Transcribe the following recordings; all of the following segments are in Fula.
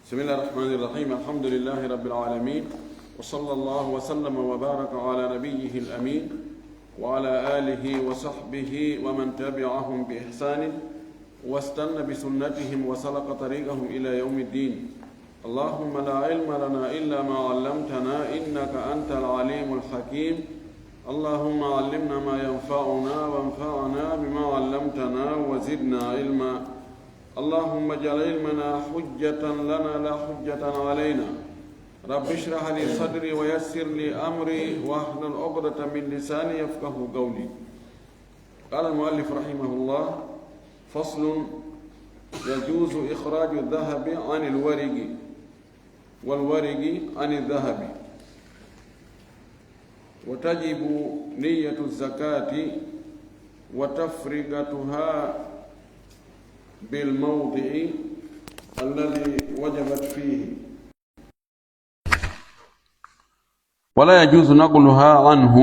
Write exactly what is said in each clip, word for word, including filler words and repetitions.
بسم الله الرحمن الرحيم. الحمد لله رب العالمين، وصلى الله وسلم وبارك على نبيه الأمين وعلى آله وصحبه ومن تبعهم بإحسان واستن بسنتهم وسلك طريقهم إلى يوم الدين. اللهم لا علم لنا إلا ما علمتنا إنك أنت العليم الحكيم. اللهم علمنا ما ينفعنا وانفعنا بما علمتنا وزدنا علما. اللهم اجعل علمنا حجة لنا لا حجة علينا. رب اشرح لي صدري ويسر لي أمري واحلل عقدة من لساني يفقه قولي. قال المؤلف رحمه الله: فصل: يجوز إخراج الذهب عن الورق والورق عن الذهب، وتجب نية الزكاة وتفرقتها بالموضع الذي وجبت فيه. ولا يجوز نقلها عنه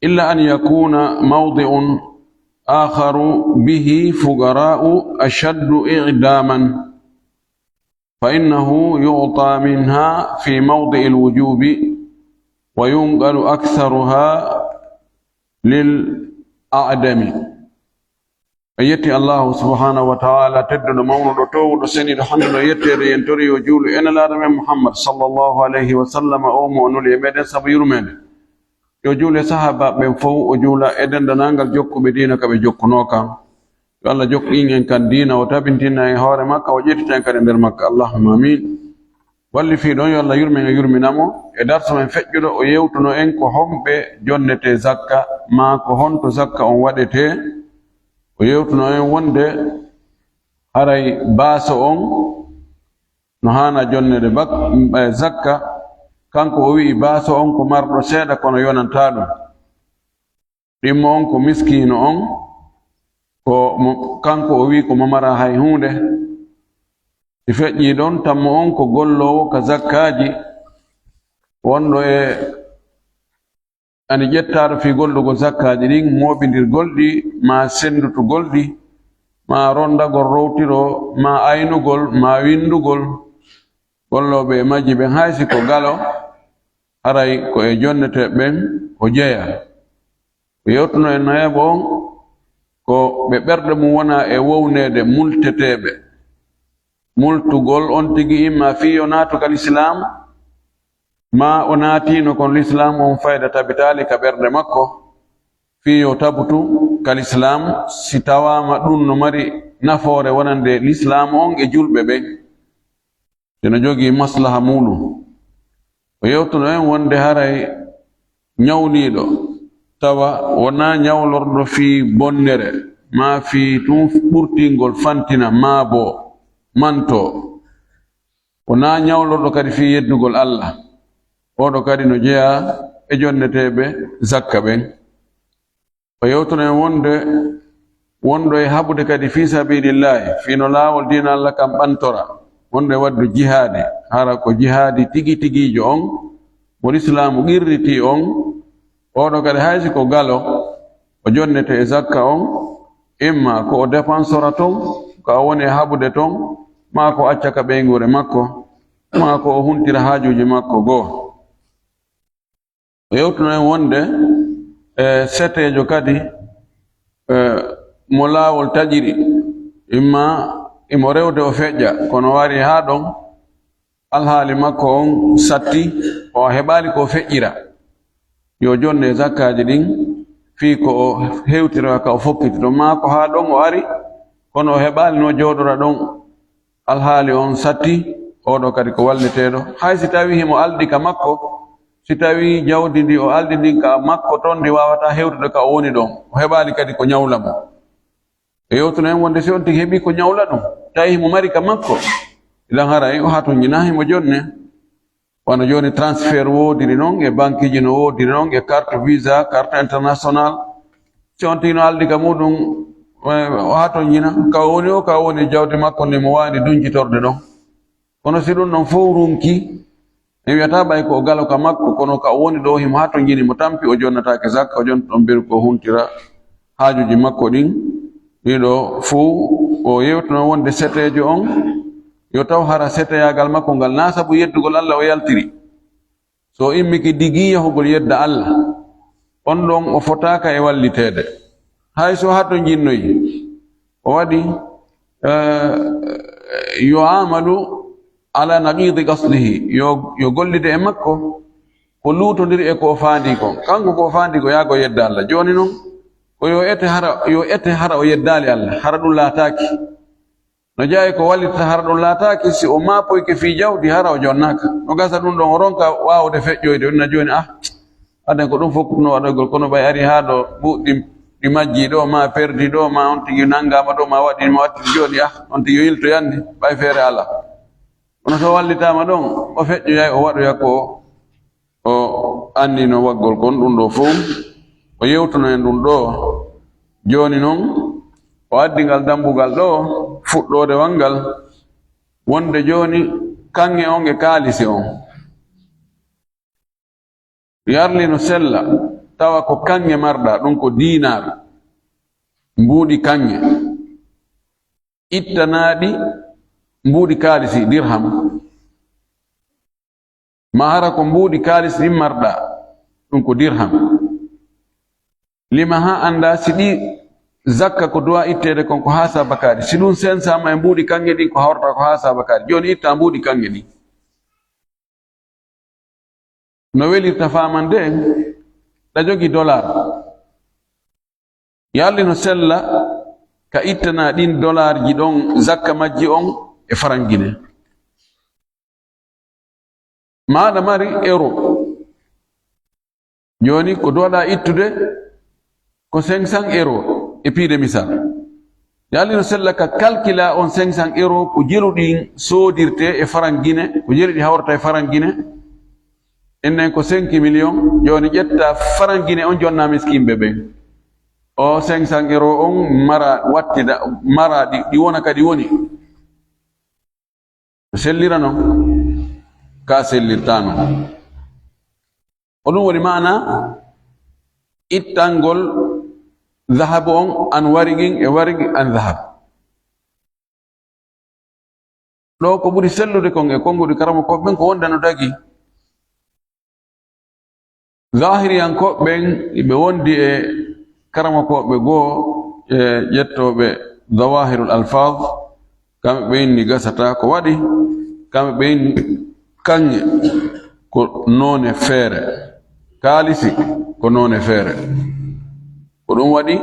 إلا أن يكون موضع آخر به فقراء أشد إعداما، فإنه يعطى منها في موضع الوجوب وينقل أكثرها للأعدم. En yetti Allahu subhanahu wa ta'ala, tedduɗo, mawnuɗo, towuɗo, seniiɗo, handuɗo e yetteede, en tori yo juulu e Nelaaɗo men Muhammad sallallahu alayhi wa sallam, o mo o nuli e meɗen sabu yurmeende. Yo juulu e sahaabaaɓe ɓen fow, o juula e denndanangal jokkuɓe diina ka ɓe jokkunoo kan. Yo Allah jokkin en kan diina, o tabintina en hoore makka, o ƴettita en kadi e nder makka. Allahumma amin. Walli fii ɗon, yo Allah yurmen e yurmina mo. E darsu men feƴƴuɗo, o yewtuno en ko homɓe jonnetee zakka, maa ko honto zakka on waɗetee. O yewtuno en wonde haray baaso on no haana jonnede bak-, eh, zakka. Kanko o wi'i baaso on ko marɗo seeɗa kono yonantaa ɗum. Ɗimmo on ko miskiino on, ko mo, kanko o wi'i ko mo maraa hay huunde. Si feƴƴii ɗon, tammo on ko golloowo ka zakkaaji, wonɗo e ani ƴettaaɗo fii gollugol zakkaaji ɗin, mooɓindirgol ɗi, maa senndutugol ɗi, maa ronndagol rowtiro, maa aynugol, maa winndugol, gollooɓe e majji ɓen, hay si ko galo, haray ko e jonneteeɓe ɓen o jeyaa. Ko yewtuno en nayaɓo on, ko ɓe ɓerɗe mum wonaa e wowneede, multeteeɓe. Multugol on tigi imma fii yo naatu ka lislaam, maa o naatiino kon lislaam on fayda tabitaali ka ɓernde makko, fii yo tabutu ka lislaam, si tawaama ɗum no mari nafoore wonande lislaam on e julɓe ɓen. Si no jogii maslaha muuɗum. O yewtuno en wonde haray ñawliiɗo, tawa wonaa ñawlorɗo fii bonnere, maa fii tun ɓurtingol fantina, maa bo mantoo. Wonaa ñawlorɗo kadi fii yeddugol Allah. Oɗo kadi no jeyaa e jonneteeɓe zakka ɓen. O yewtuno en wonde wonɗo e haɓude kadi fii sabiilillaahi, fii no laawol diina Allah kan ɓantora, wonɗo e waɗude jihaadi, hara ko jihaadi tigi tigiijo on, mo lislaamu qirritii on, oɗo kadi hay si ko galo, o jonnete e zakka on, imma ko o depensora ton, ko o woni e haɓude ton, maa ko o acca ka ɓeynguure makko, maa ko o huntira haajuuji makko goo. O yewtuno en wonde, e, seteejo kadi, e, mo laawol taƴiri, imma imo rewde o feƴƴa, kono o ari haa ɗon, alhaali makko on satti, o heɓaali ko o feƴƴira. Yo jonne zakkaaji ɗin, fii ko o hewtira ka o fokkiti ɗon, maa ko haa ɗon o ari, kono o heɓaali no jooɗora ɗon. Alhaali on satti, oɗo kadi ko walliteeɗo. Hay si tawii himo aldi ka makko, si tawii jawdi ndi o aldi ndin ka makko ton, ndi waawataa hewtude ka o woni ɗon, o heɓaali kadi ko ñawla mo. E yewtuno en wonde si on tigi heɓii ko ñawla ɗum, tawi himo mari ka makko, idan haray o hatonjinaa, himo jonne. Wano jooni transfert woodiri non, e bankiiji no woodiri non, e carte Visa, carte international. Si on tigi no aldi ka muɗum, eh, o hatonjina, ka o woni o, ka o woni jawdi makko ndi mo waawani duncitorde ɗon. Kono si ɗum ɗon fow runki, en wiyataa ɓay ko o galo ka makko, kono ka o woni ɗo himo hatonjini mo tampi, o jonnataake zakka, o jonta ɗon beru ko o huntira haajuuji makko ɗin. Ɗiɗo fow o yewtuno wonde seteejo on, yo taw hara seteyaagal makko ngal naa sabu yeddugol Alla o yaltiri. So o immike digii yahugol yedda Alla, on ɗon o fotaaka e walliteede. Hay so hato njinnoyi, o waɗi, eh, yo amalu ala naqidi qasdihi, yo, yo gollide e makko ko luutondiri e ko o faandi kon. Kanko ko o faandi ko yaago yedda Alla. Jooni non, ko yo ete hara, yo ete hara o yeddaali Alla, hara ɗum laataaki. No jeyaa e ko wallitata hara ɗum laataaki, si o maapoyke fii jawdi, hara o jonnaaka. No gasa ɗum ɗon, o ronka waawude feƴƴoyde, o inna jooni, ah, aden ko ɗum fof no waɗoygol, kono ɓay ari haa ɗo, ɓuuɗi ɗi majji ɗo, ma perdi ɗo, ma on tigi nanngaama ɗo, ma waɗi, ma watti jooni, ah, on tigi o yiltoyanni, ɓay feere alaa. Kono so wallitaama ɗon, o feƴƴoyay, o waɗoya ko o annino waggol kon, ɗum ɗo fow o yewtuno en ɗum ɗo. Jooni non, o addi ngal dambugal ɗo, fuɗɗoodewal ngal, wonde jooni kaŋŋe on e kaalisi on. Yarli no sella, tawa ko kaŋŋe marɗa, ɗum ko diinaar, mbuuɗi kaŋŋe, ittanaaɗi mbuuɗi kaalisi, dirham. Ma hara ko mbuuɗi kaalis ɗin marɗa, ɗum ko dirham. Lima haa annda si ɗi zakka ko duwa itteede kon ko haa sabakaade. Si ɗum sensaama e mbuuɗi kaŋŋe ɗin ko hawrata ko haa sabakaade. Jooni itta mbuuɗi kaŋŋe ɗin. No welirta faamande en, ɗa jogi dollar. Yarli no sella ka ittana ɗin dolarji ɗon zakka majji on e farangine. Maaɗa mari euro. Jooni ko duwaɗa ittude ko cinq cents euro e piide misal. Yarli no sella ka kalkila on cinq cents euro ko jeruɗi soodirte e farangine, ko jeruɗi hawrata e farangine. Innen ko cinq millions, jooni ƴetta farangine on jonna miskinɓe ɓen. O cinq cents euro on mara wattida, mara ɗi, ɗi wona kadi woni. Sellira non, ka sellirta non. Ko ɗum woni maana ittangol zahabu on an warigin e warigi an zahab. Ɗo ko ɓuri sellude kon e konnguɗi karamokooɓe ɓen ko wonde no dagi. Zahiriyankooɓe ɓen, ɓe wondi e karamokooɓe goo e ƴettooɓe zawahirul alfaz, kamɓe ɓe inni gasata ko waɗi, kamɓe ɓe inni kaŋŋe ko noone feere, kaalisi ko noone feere. Ko ɗum waɗi,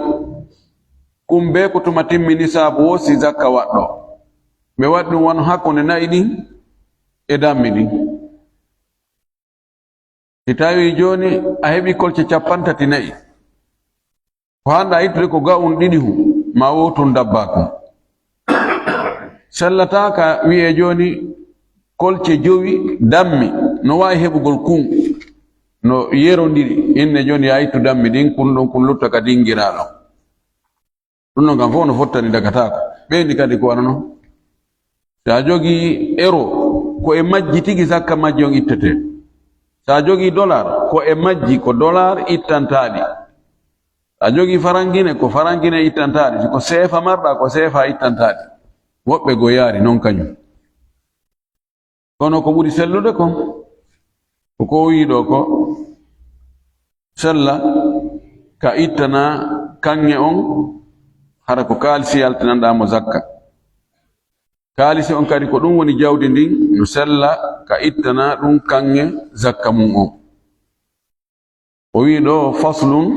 kumbe ko tuma timmi nisaabu wo si zakka waɗɗo. Ɓe waɗi ɗum wano hakkunde na'i ɗin e dammi ɗin. Si tawi jooni a heɓi kolce cappanɗe tati na'i, ko hannda ittude ko ga'un ɗiɗi hun, ma wootun dabbakun. Sellataa ka wi'e jooni kolce jowi dammi, no waawi heɓugol kun, no yerondiri. Inne jooni ya ittu dammi ɗin, kun ɗon kun lutta ka dingiraaɗo. Ɗum ɗon kam fof no fottani dagataako. Ɓeydi kadi ko wano non. Si a jogii euro, ko e majji tigi zakka majji on ittete. Si a jogii dollar, ko e majji, ko dollar ittantaaɗi. Si a jogii farangine, ko farangine ittantaaɗi. Si ko seefa marɗa, ko seefa ittantaaɗi. Woɓɓe go yaari non kañum. Kono ko ɓuri sellude kon, ko ko wi'i ɗo ko sella ka ittana kaŋŋe on, hara ko kaalisi yaltinanɗaa mo zakka. Kaalisi on kadi ko ɗum woni jawdi ndin, no sella ka ittana ɗum kaŋŋe zakka mum on. O wi'i ɗo, faslun,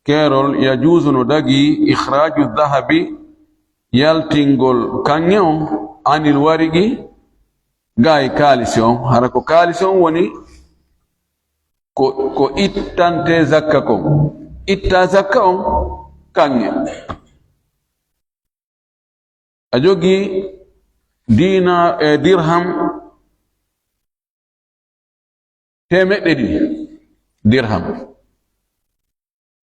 keerol, yajuuzu no dagii, ikhraaju dahabi, yaltingol kaŋŋe on, anil warigi, gaa e kaalisi on. Hara ko kaalisi on woni ko, ko ittante zakka kon. Itta zakka on kaŋŋe. A jogii diina-, e dirham teemeɗɗe ɗiɗi dirham.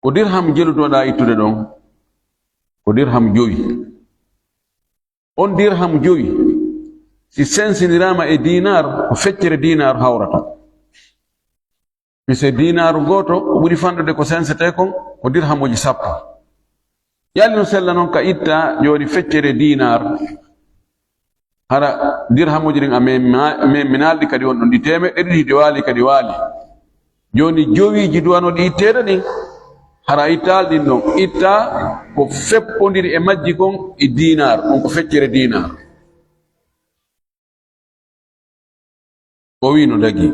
Ko dirham jelutoɗaa ittude ɗon, ko dirham jowi. On dirham jowi, si sensiniraama e dinar, ko feccere dinar hawrata. Mise dinaaru gooto, ko ɓuri fanɗude ko sensetee kon, ko dirhamuuji sappo. Yalli no sella non ka itta jooni feccere dinar. Hara dirhamuji ɗin a mem-, a memminaali ɗi kadi won ɗon, ɗi teemeɗɗe ɗiɗi ɗi waali kadi waali. Jooni jowiiji duwanooɗi itteede ɗin, hara a ittaali ɗin ɗon. Itta ko feppondiri e majji kon e dinar, on ko feccere dinar. O wi no dagi.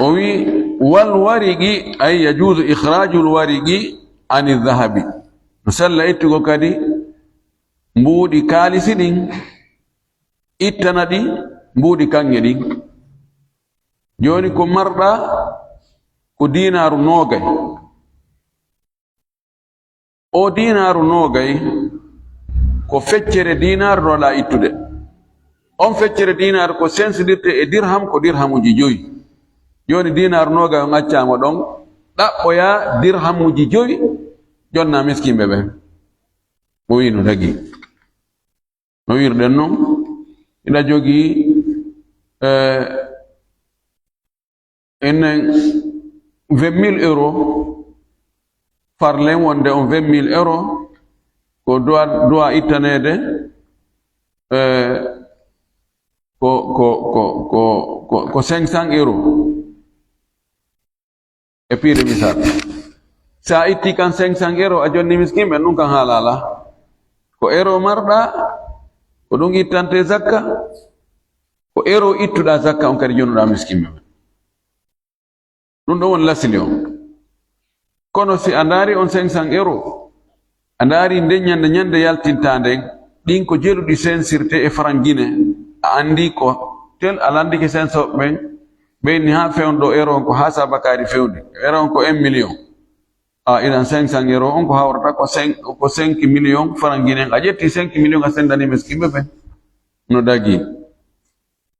O wi, "Wal wariqi, ay yajuzu ikhrajul wariqi ani dhahabi." No sella ittugo kadi mbuuɗi kaalisi ɗin, ittana ɗi mbuuɗi kaŋŋe ɗin. Jooni ko marɗa ko diinaaru noogay. O diinaaru noogay ko feccere diinaaru ɗo ɗa ittude. On feccere diinaaru ko sensidirte e dirham, ko dirhamuji joyi. Jooni diinaaru noogay on accaama ɗon, ɗaɓɓoya dirhamuji joyi, jonna miskinɓe ɓen. O wi no dagi. No wirɗen non, hiɗa jogii, eh, enen vingt mille euros, farlen wonde on vingt mille euros, ko duwa, duwa ittaneede, eh, ko, ko, ko, ko, ko, ko cinq cents euros. E piide misal, si a itti kan cinq cents euros, a jonni miskinɓe, ɗum kan haala alaa. Ko euro marɗa, ko ɗum ittante zakka, ko euro ittuɗa zakka on kadi jonnuɗa miskinɓe ɓen. Ɗum ɗon woni lasili on. Kono si a ndaari on cinq cents euros, a ndaari nden ñande, ñande yaltinta nden, ɗin ko jeluɗi sensirte e faran Gine. A anndi ko tel, a lanndike sensooɓe ɓen, ɓeyni haa fewndo euro on ko haa sabakaari fewndi. Euro on ko un million. A iɗan cinq cents euros on ko hawrata ko cinq, ko cinq millions faran Gine. A ƴetti cinq millions a senndani miskinɓe ɓen. No dagi.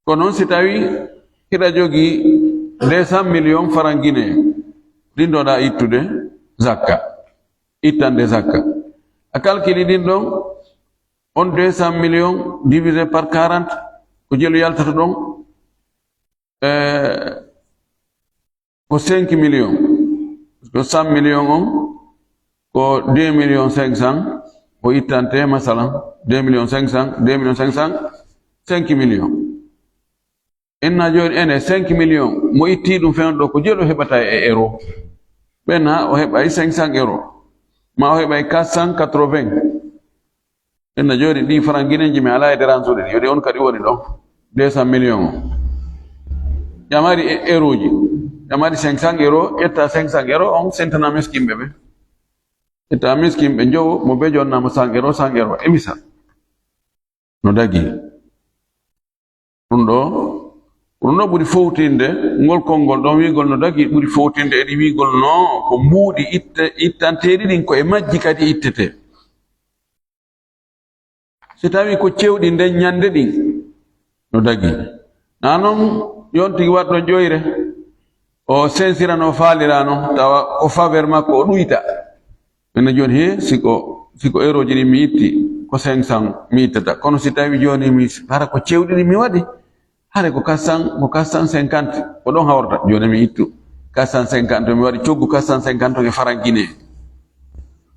Ko noon si tawi hiɗa jogii deux cents millions faran Gine, ɗin ɗo ɗa ittude zakka, ittande zakka. A calculi ɗin ɗon, on deux cents millions divisé par quarante, ko jelu yaltata ɗon, eh, ko cinq millions. Ko cent millions on, ko deux millions cinq cents, ko ittante, masalan, deux millions cinq cents, deux millions cinq cents, cinq millions. Enna jooni ene cinq millions, mo itti ɗum fewndo ɗo, ko jelu heɓata e euro? Ɓen ha o heɓay cinq cents euros, ma o heɓay quatre cent quatre-vingts. Enna jooni ɗi faran Ginenji mi alaa e dérange ɗin, yo ɗi on kadi woni ɗon, deux cents millions o. Ƴamari e-, euroji, ƴamari cinq cents euros, ƴetta cinq cents euros on sentana miskinɓe ɓe. Ƴetta miskinɓe njowo, mo be jonnama cent euros, cent euros, e misal. No dagi. Ɗum ɗo, ɗum ɗo ɓuri fowtinde, ngol konngol ɗon wi'gol no dagi ɓuri fowtinde e ɗi wi'gol no ko mbuuɗi itte-, ittanteeɗi ɗin, ko e majji kadi ittete. Si tawi ko cewɗi nden ñande ɗin, no dagi. Na non yon tigi waɗɗo ƴoyre, o sensira no faalira non, tawa ko faveur makko o ɗuyta. Ene jooni he, si ko, si ko euroji ɗin mi itti, ko cinq cents mi ittata. Kono si tawi jooni mi, hara ko cewɗi ɗin mi waɗi, hara ko quatre cents, ko quatre cent cinquante, ko ɗon hawrata. Jooni mi ittu quatre cent cinquante, mi waɗi coggu quatre cent cinquante e faran Gine.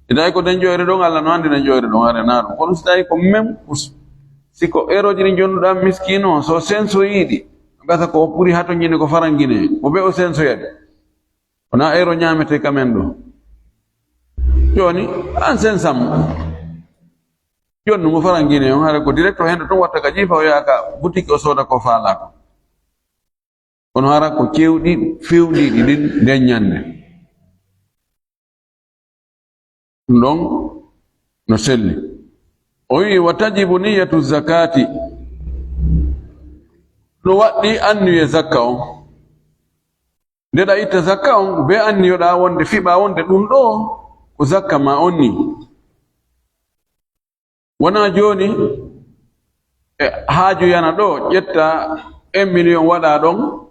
Si tawi ko nden ƴoyre ɗon, Allah no anndi nden ƴoyre ɗon, hara na ɗum. Kono si tawi ko même, si ko euroji ɗin jonnuɗa miskino, so sensoyiɗi, gasa ko ɓuri hato ñini ko faran Gine, ko be o sensoyade. Wona euro ñaamete ka men ɗo. Jooni, an sen sam. Jonnu mo faran Gine on, hara ko direct o hendo tun watta ka jiifa o yaha ka boutique o sooda ko faala ko. Kono hara ko cewɗi fewndiiɗi ɗin nden ñande. Ɗum ɗon no selli. O wi'i, "Wa tajibu niyatu zakati." No waɗɗi anniye zakka on. Nde ɗa itta zakka on, be anniyoɗa wonde, fiɓa wonde ɗum ɗo ko zakka ma on ni. Wona jooni, e haaju yana ɗo, ƴetta un million waɗa ɗon,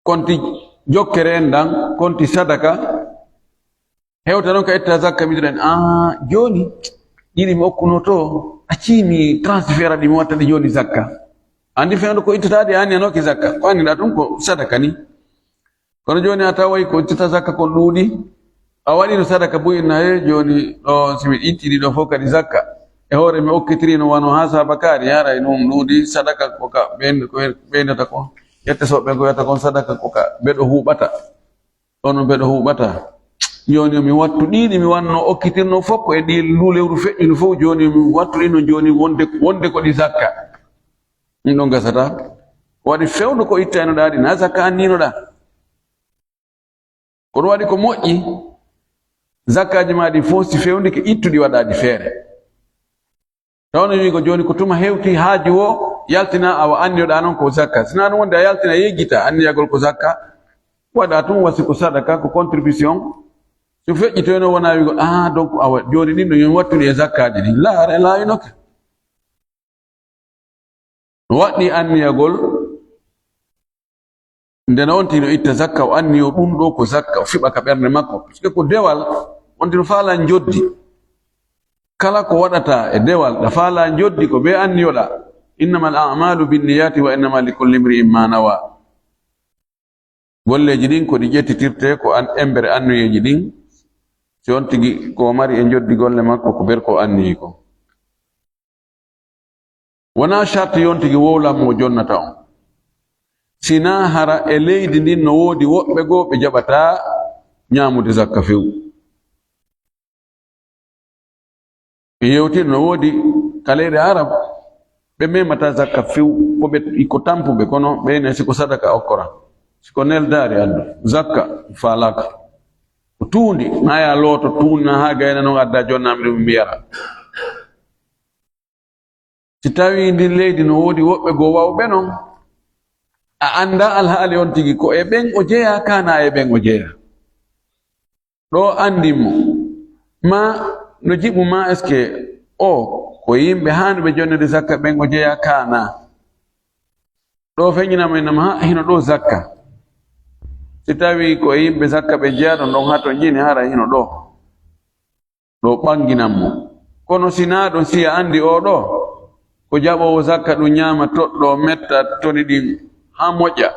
konti jokkere en ɗan, konti sadaka, hewta ɗon ka etta zakka, mbiɗen, "Ah, jooni, ɗiɗi mi okkuno to, accii mi transfert ɗi mi watta ɗi jooni zakka." Andi fewndo ko ittata ɗi, a anniyanoki zakka, ko anndiɗa ɗum ko sadaka ni. Kono jooni a taway ko ittata zakka kon ɗuuɗi, A waɗino sadaka buy na he jooni ɗo, si mi ittidi ɗo fof kadi zakka. E hoore mi okkitiri no wano haa saabakaari, haray ɗum ɗuuɗi sadaka ko ka ɓen-, ko ɓeynata ko. Ƴette soɓɓe ko wiyata kon sadaka ko ka mbeɗo huuɓata. Ono mbeɗo huuɓata. Jooni mi wattu ɗiɗi mi wanno okkitirno fof ko e ɗi ndu lewru feƴƴuno fof. Jooni mi wattu ɗi no jooni wonde, wonde ko ɗi zakka. Ɗum ɗon gasata. Waɗi fewndo ko ittaynoɗaa ɗi, na zakka anninoɗaa. Kono waɗi ko moƴƴi, zakkaaji maa ɗi fof si fewndike, ittuɗi waɗaaɗi feere. Tawno wiigo jooni ko tuma hewti haaju o yaltina, awa anniyoɗaa noon ko zakka. Sinaa ɗum wonde a yaltina yeggita anniyagol ko zakka, waɗa tun wasi ko sadaka, ko contribution. So feƴƴitoyno wona wiigo, ah, donc awa jooni ɗin ɗo yon wattuɗi e zakkaaji ɗin. Laa, haray laawinoke. No waɗɗi anniyagol, nde no on tino itta zakka, o anniyo ɗum ɗo ko zakka, o fiɓa ka ɓernde makko. Par ce que ko dewal, on tino faala njoddi. Kala ko waɗata e dewal, ɗa faala njoddi ko ɓe anniyoɗa. Innama al a'malu binniyati wa innama li kulli imri'in ma nawa. Golleeji ɗin ko ɗi ƴettitirte ko an embere anniyeeji ɗin. Si on tigi ko o mari e njoddi golle makko ko ber ko o anniyi ko. Wonaa sarti yon tigi wowlan mo jonnata on. Sinaa hara e leydi ndin no woodi woɓɓe goo ɓe jaɓataa ñaamude zakka few. Ɓe yewtino no woodi ka leyɗe Arab, ɓe memataa zakka few, ko ɓe, ko tampuɓe, kono ɓe ne si ko sadaka okkora, si ko neldaari addu, zakka faalaaka. Ko tuundi, na ya looto tuundi na haa gayna noon adda jonnami ɗum mi yara. Si tawii ndin leydi no woodi woɓɓe goo wawɓe non, a anndaa alhaali on tigi ko e ɓen o jeyaa, kaa na e ɓen o jeyaa. Ɗo anndin mo, maa no jiɓu maa est-ce que o ko yimɓe haanduɓe jonnude zakka ɓen o jeyaa kaa na? Ɗo feññinama innama, ha, hino ɗo zakka. Si tawii ko e yimɓe zakka ɓe jeyaa ɗon, ɗon hato ñini hara hino ɗo. Ɗo ɓannginan mo. Kono si naa ɗon, si a anndi oo ɗoo, ko jaɓoowo zakka ɗum ñaama toɗɗo metta toni ɗin haa moƴƴa.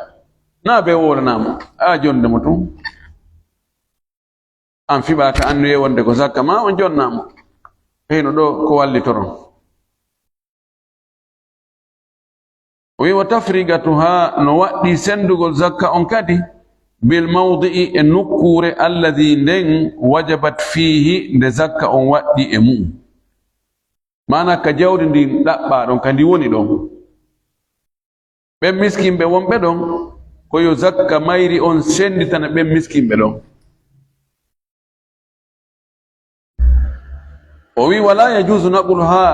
Naa ɓe wowlanaa mo. A jonnde mo tun. An fiɓaaka annduye wonde ko zakka maa on jonnaa mo. Heyno ɗoo ko wallitoron. O wi, "Wa tafrigatuha", no waɗɗi senndugol zakka on kadi, "bil mawdi'i", e nokkuure alladhi nden, "wajabat fihi", nde zakka on waɗɗi e mu'um. Maana ka jawdi ndin ɗaɓɓaa ɗon, ka ndi woni ɗon. Ɓen miskinɓe wonɓe ɗon, ko yo zakka mayri on sennditana ɓen miskinɓe ɗon. O wi, "Wala yajuzu naqluha",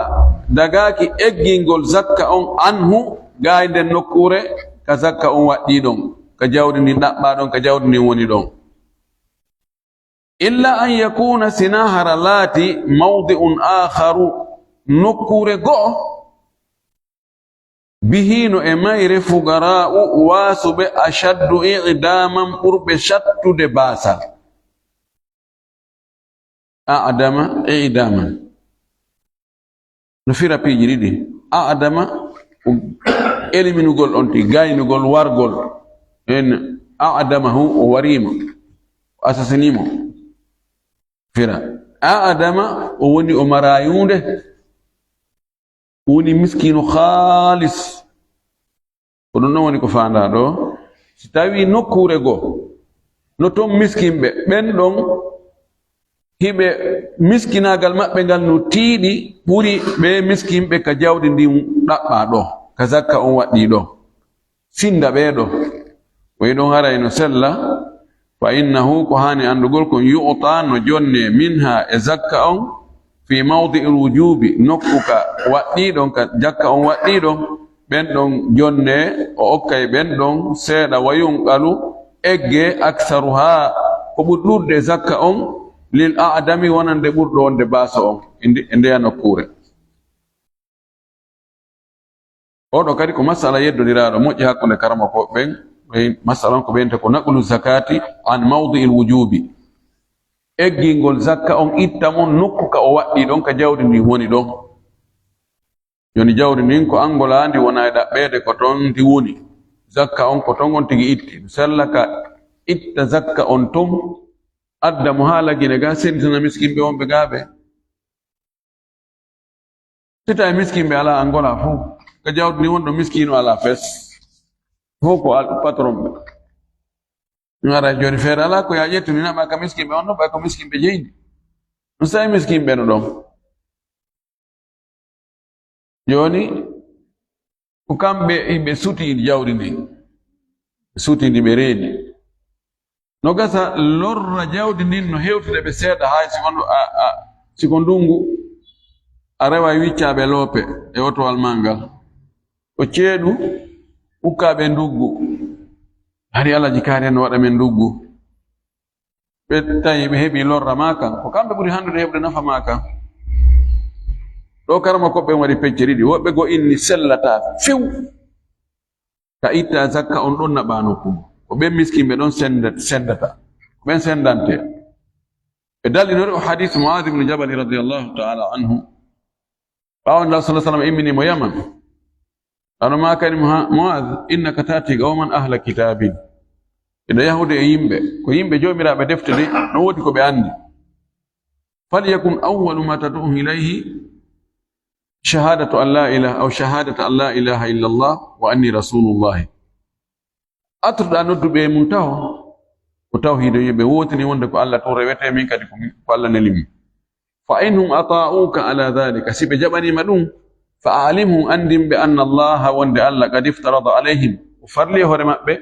dagaaki eggingol zakka on, "anhu", gaay nden nokkuure ka zakka on waɗɗii ɗon, ka jawdi ndin ɗaɓɓaa ɗon, ka jawdi ndin woni ɗon. "Illa an yakuna", sinaa hara laati, "mawdi'un akharu", nokkuure go'o, "bihi", no e mayre, "fuqara'u", waasuɓe, "ashaddu i'daman", ɓurɓe sattude baasal. A'dama, i'daman. No fira piiji ɗiɗi. A'dama, o eliminugol on tigi, gaynugol, wargol. En a'damahu, o wariima, o assassini mo. Fira. A'dama, o woni o maraayunde. Woni miskiino haalis. Ko ɗum ɗon woni ko faandaa ɗo. Si tawii nokkuure goo, no ton miskinɓe, ɓen ɗon hiɓe miskinaagal maɓɓe ngal no tiiɗi ɓuri ɓee miskinɓe ka jawdi ndin ɗaɓɓaa ɗo, ka zakka on waɗɗii ɗo. Sinnda ɓee ɗoo. Ko e ɗon haray no sella, fa innahu, ko haani anndugol kon, yu'ta, no jonnee, minha, e zakka on, fi mawdi'il wujubi, nokku ka waɗɗii ɗon, ka jakka on waɗɗii ɗon, ɓen ɗon jonnee, o okkay ɓen ɗon seeɗa, wa yunqalu, eggee, aktharuha, ko ɓuri ɗuuɗude zakka on, lil a'dami, wonande ɓurɗo wonde baaso on, e nde-, e ndeya nokkuure. Oɗo kadi ko masala yeddondiraaɗo moƴƴi hakkunde karamoko ɓen. Ɓen masala on ko ɓeynta ko naqlu zakati an mawdi'il wujubi. Eggingol zakka on itta mon nokku ka o waɗɗii ɗon, ka jawdi ndin woni ɗon. Jooni jawdi ndin ko Angola, ndi wona e ɗaɓɓeede ko ton ndi woni. Zakka on ko ton on tigi itti. Sella ka itta zakka on ton, Adda mo haa Lagine ga, senditana miskinɓe wonɓe ga ɓe. Si tawi miskinɓe alaa Angola fof, ka jawdi ndi wonɗo miskino alaa fes. Fof ko al-, patron ɓe. Mi ara jooni feere alaa ko yaa ƴettu, mi naɓa ka miskinɓe on ɗon, ɓay ko miskinɓe jeyndi. No sawi miskinɓe no ɗon. Jooni, ko kamɓe yimɓe suti jawdi ndi. Suti ndi ɓe reeni. No gasa lorra jawdi ndin no hewtude ɓe seeɗa hay si ko ndu-, a, a, si ko ndungu, a rewa e wiccaaɓe loope e otowal maa ngal. Ko ceeɗu ukkaaɓe nduggu. Hari Alhaji Kaari en no waɗa men nduggu. Ɓe tawi ɓe heɓi lorra maa kan. Ko kamɓe ɓuri handude heɓude nafa maa kan. Ɗo karama ko ɓen waɗi pecce ɗiɗi. Woɓɓe go inni sellata few. Ka itta zakka on ɗon naɓa nokku. Ko ɓen miskinɓe ɗon senda-, sendata. Ko ɓen sendante. Ɓe dallinori o hadis Mu'adh ibn Jabal radiyallahu ta'ala anhu. Ɓaawo Nulaaɗo sallallahu alaihi wasallam immini mo Yaman. Ano maakani Muha-, Mu'adh, "Innaka ta'ti qawman ahla kitabin." Ina yahude e yimɓe. Ko yimɓe joomiraaɓe defte de, no woodi ko ɓe anndi. "Falyakun awwalu ma tad'uhum ilayhi shahadatu an la ilaha, aw shahadatu an la ilaha illa Allah wa anni rasulullah." Attuɗa nodduɓe e mum taho, ko tawhiido, yo ɓe wootini wonde ko Allah tun rewete, min kadi ko mi, ko Allah neli mi. "Fa in hum ata'uka ala dhalika," si ɓe jaɓanima ɗum, "fa a'limhum," anndin ɓe, "anna Allah," wonde Allah, "qad iftarada alayhim," o farli e hoore maɓɓe,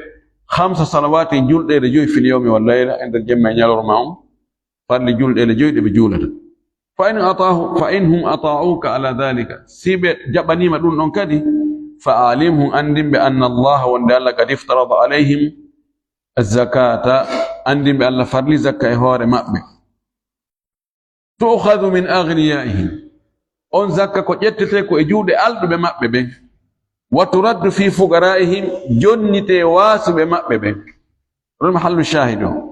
"khamsa salawatin," julɗeele joyi, "fil yawmi wal layla," e nder jemma e ñalorma on. Farli julɗeele joyi ɗe ɓe juulata. Fa in ataahu, fa in hum ataa'uka ala dhalika, si ɓe jaɓaniima ɗum ɗon kadi, fa alimhum, anndin ɓe, anna Allah, wonde Allah, qad iftarada alayhim zakata, anndin ɓe Allah farli zakka e hoore maɓɓe. Tu'khadhu min aghniyaihim, on zakka ko ƴettete ko e juuɗe alɗuɓe maɓɓe ɓen. Wa turaddu fi fuqaraihim, jonnite waasuɓe maɓɓe ɓen. Ɗon mahallu shahid on.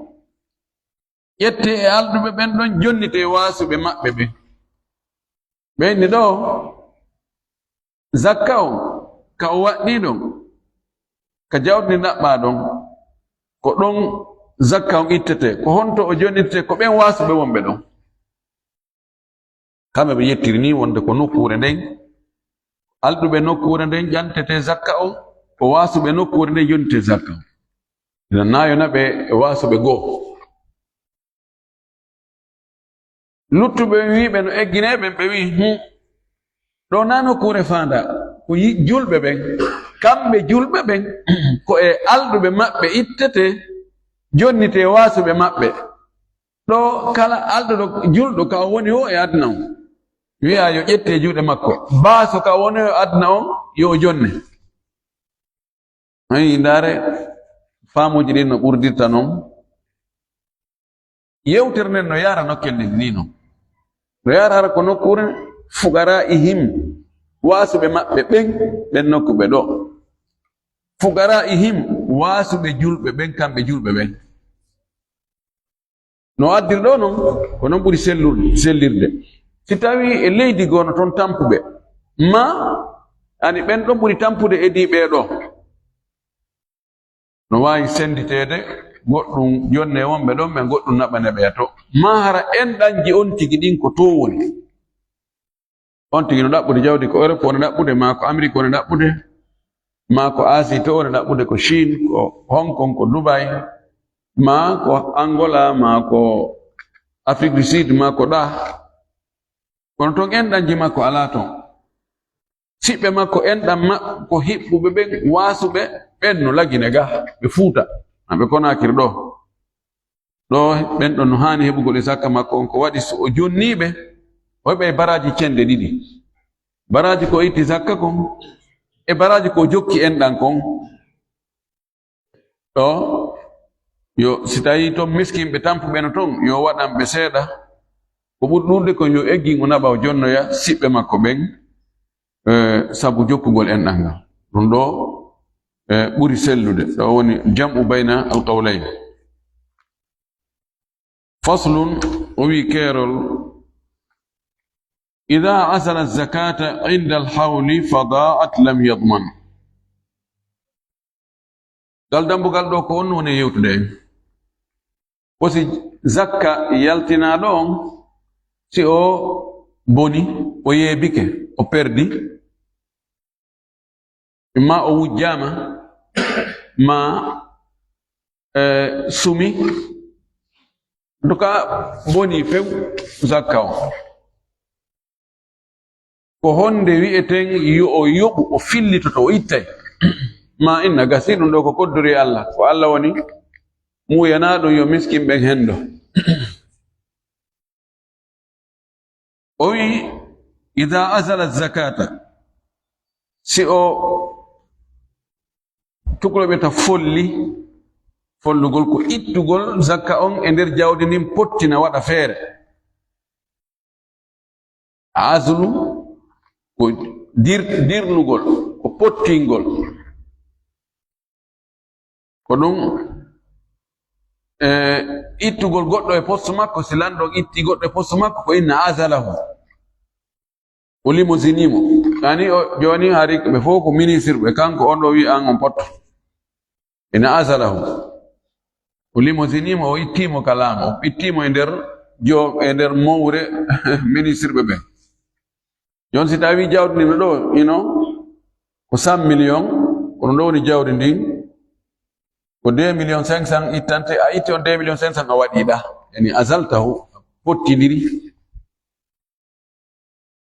Ƴette e alɗuɓe ɓen ɗon, jonnite e waasuɓe maɓɓe ɓen. Ɓe inni ɗo, zakka on, ka o waɗɗii ɗon, ka jawdi ndi ɗaɓɓaa ɗon, ko ɗon zakka on ittete. Ko honto o jonnitete? Ko ɓen waasuɓe wonɓe ɗon. Kamɓe ɓe yettiri ni wonde ko nokkuure nden, alɗuɓe nokkuure nden ƴantete zakka on, ko waasuɓe nokkuure nden jonnite zakka on. Ina naayona ɓe e waasuɓe goo. Luttuɓe ɓe wi'i ɓe no egginee ɓen, ɓe wi'i, "Hum, ɗo na nokkuure faanda, ko yi-, julɓe ɓen, kamɓe julɓe ɓen, ko e alɗuɓe maɓɓe ittete, jonnite waasuɓe maɓɓe." Ɗo kala alɗuɗo julɗo ka o woni o e aduna on, wi'a yo ƴette juuɗe makko. Baaso ka o woni o e aduna on, yo o jonne. Ayi, ndaare, faamuuji ɗin no ɓurdirta non. Yewtere nden no yaara nokkel nden ni non. No yaara hara ko nokkuure fuqaraa'ihim, waasuɓe maɓɓe ɓen, ɓen nokkuɓe ɗo. Fuqaraa'ihim, waasuɓe julɓe ɓen, kamɓe julɓe ɓen. No addir ɗo non, ko non ɓuri sellur-, sellirde. Si tawi e leydi goo no ton tampuɓe, ma ani ɓen ɗon ɓuri tampude e ɗi ɓee ɗo, no waawi senditeede goɗɗum jonne wonɓe ɗon, ɓen goɗɗum naɓane ɓe to. Ma hara enɗanji on tigi ɗin ko to woni. On tigi no ɗaɓɓude jawdi ko Europe woni ɗaɓɓude, maa ko Amérique woni ɗaɓɓude, maa ko Asie to woni ɗaɓɓude, ko Chine, ko Hong Kong, ko Dubai, maa ko Angola, maa ko Afrique du Sud, maa ko ɗa. Kono ton enɗanji makko alaa ton. Siɓɓe makko enɗan ma-, ko hiɓɓuɓe ɓen, waasuɓe ɓen no Lagine ga, ɓe Fuuta, maa ɓe Konaakiri ɗo. Ɗo ɓen ɗon no haani heɓugol e zakka makko on, ko waɗi so o jonniiɓe, o heɓa e baraaji cenɗe ɗiɗi. Baraaji ko itti zakka kon, e baraaji ko jokki enɗan kon. Ɗo, yo, si tawi ton miskinɓe tampuɓe no ton, yo waɗan ɓe seeɗa. Ko ɓuri ɗuuɗude kon yo eggin o naɓa o jonnoya siɓɓe makko ɓen, eh, sabu jokkugol enɗan ngal. Ɗum ɗo, eh, ɓuri sellude. Ɗo woni jam'u bayna al-qawlayn. Faslun, o wi keerol, "Idha asala zakata inda al-hawli fa da'at lam yadman." Ngal dambugal ɗo ko honno woni yewtude en? Ko si zakka yaltinaaɗo on, si o boni, o yeebike, o perdi, ma o wujjaama, ma, eh, sumi, en tout cas, boni few zakka on. Ko honde wi'eten yo o yoɓu, o fillitoto, o ittay? Ma inna gasi ɗum ɗo ko koddori Allah, ko Allah woni muuyanaa ɗum yo miskin ɓen hendo. O wi'i, "Ida azala zakata," si o tukuloɓe ta folli, follugol ko ittugol zakka on e nder jawdi ndin, pottina, waɗa feere. Azlu ko dir-, dirnugol, ko pottingol. Ko ɗum, e, ittugol goɗɗo e poste makko, si lanɗo itti goɗɗo e poste makko, ko inna azalahu. O limosinii mo. Ani o, jooni hari ɓe fof ko ministre ɓe, kanko on ɗo wi an on potto. Ina azalahu. O limosinii mo, o ittii mo ka laamu, o ittii mo e nder jo-, e nder mowre ministre ɓe ɓen. Jooni si tawi jawdi ndin ɗo, ino ko cent millions, kono ɗo woni jawdi ndin, ko deux millions cinq cents ittante, a itti on deux millions cinq cents a waɗi ɗa. Yani azaltahu, pottindiri.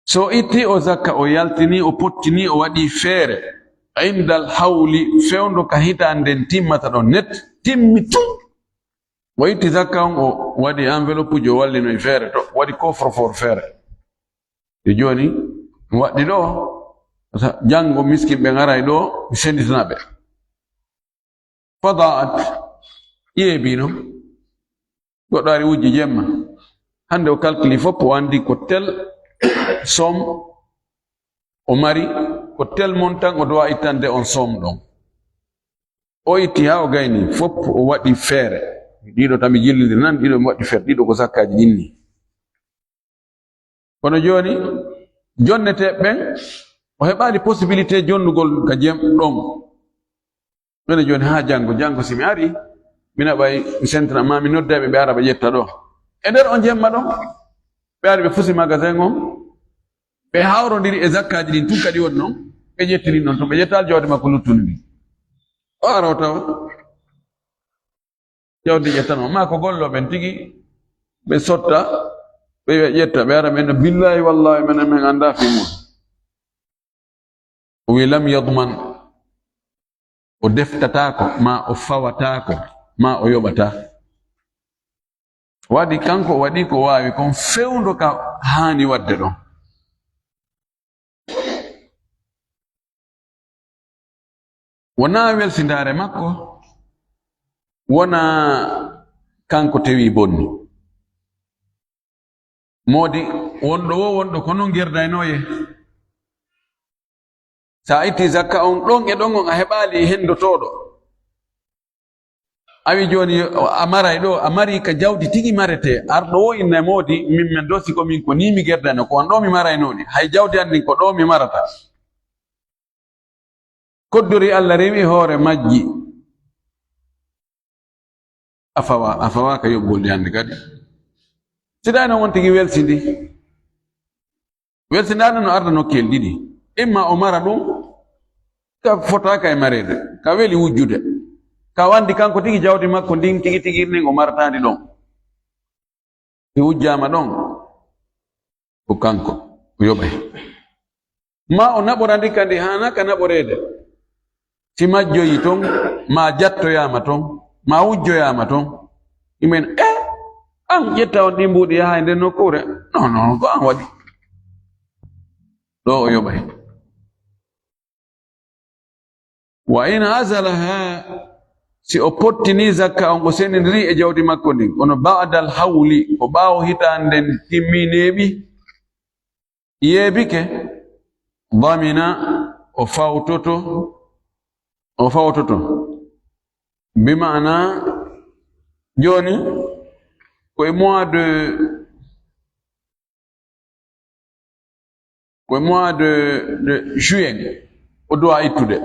So itti o zakka, o yaltini, o pottini, o waɗi feere. Indal hawli, fewndo ka hitaande nden timmata ɗon net, timmi tun. O itti zakka on, o waɗi enveloppe uji, o wallino e feere to, waɗi coffre-fort feere. E jooni, mi waɗi ɗo, sa-, janngo miskin ɓe ngaray ɗo, mi senditana ɓe. Fadaat, ƴeebi non. Goɗɗo ari wujji jemma. Hannde o calculi fof, o anndi ko tel somme o mari, ko tel montant o doit ittande on somme ɗon. O itti haa o gayni, fof o waɗi feere. Ɗiɗo tan mi jillindiri nan, ɗiɗo mi waɗi feere, ɗiɗo ko sakkaaji ɗin ni. Kono jooni, jonneteeɓe ɓen, o heɓaali possibilité jonnugol ka jemma ɗon. Mene jooni haa janngo, janngo si mi ari, mi naɓay, mi sentina ma, mi nodday ɓe, ɓe ara ɓe ƴetta ɗo. E nder on jemma ɗon, ɓe ari ɓe fusi magasin on, ɓe hawrondiri e zakkaaji ɗin tun kadi woni non, ɓe ƴettiri non tun, ɓe ƴettaali jawdi makko luttundi ndin. O ara o tawa. Jawdi ƴettanoo, maa ko gollooɓe ɓen tigi, ɓe sotta, ɓe wi'a ƴetta, ɓe ara, men no, "Billaahi wallaahi, menen men anndaa fii mun." O wi'i, "Lam yadman," o deftataako, maa o fawataako, maa o yoɓataa. Waɗi kanko, o waɗi ko waawi kon fewndo ka haani waɗde ɗon. Wonaa welsindaare makko, wonaa kanko tewi bonni. Moodi wonɗo wo wonɗo ko non gerdaynooye. Sa a itti zakka on ɗon e ɗon on a heɓaali hendotooɗo. A wi jooni a maray ɗo, a mari ka jawdi tigi marete. Arɗo wo inna moodi, min men dosi ko min ko ni mi gerdano, ko on ɗo mi maraynooɗi. Hay jawdi an ndin ko ɗo mi marata. Koddori Allah rewi hoore majji. A fawa, a fawa ka yoɓgol ɗi hannde kadi. Si ɗa non on tigi welsindi. Welsindaande no arda nokkel ɗiɗi. Imma o mara ɗum, ka fotaaka e mareede, ka weli wujjude. Ka wandi kanko tigi jawdi makko ndin tigi tigi ndin o marataandi ɗon. Si wujjaama ɗon, ko kanko, o yoɓay. Ma o naɓora ndi kadi haana ka naɓoreede. Si majjoyi ton, ma jattoyaama ton, ma wujjoyaama ton. Imen, "Eh, an ƴetta on ɗi mbuuɗi yaha e nden nokkuure." Non, non, ko an waɗi. Ɗo o yoɓay. Wa in azalaha, si o pottini zakka on, o senindiri e jawdi makko ndin, kono ba'dal hawli, ko ɓaawo hitaande nden timmi neeɓi, yeebike, damina, o fawtoto, o fawtoto. Bi maana, jooni, ko e mois de Ko e mois de, de juin o doit ittude.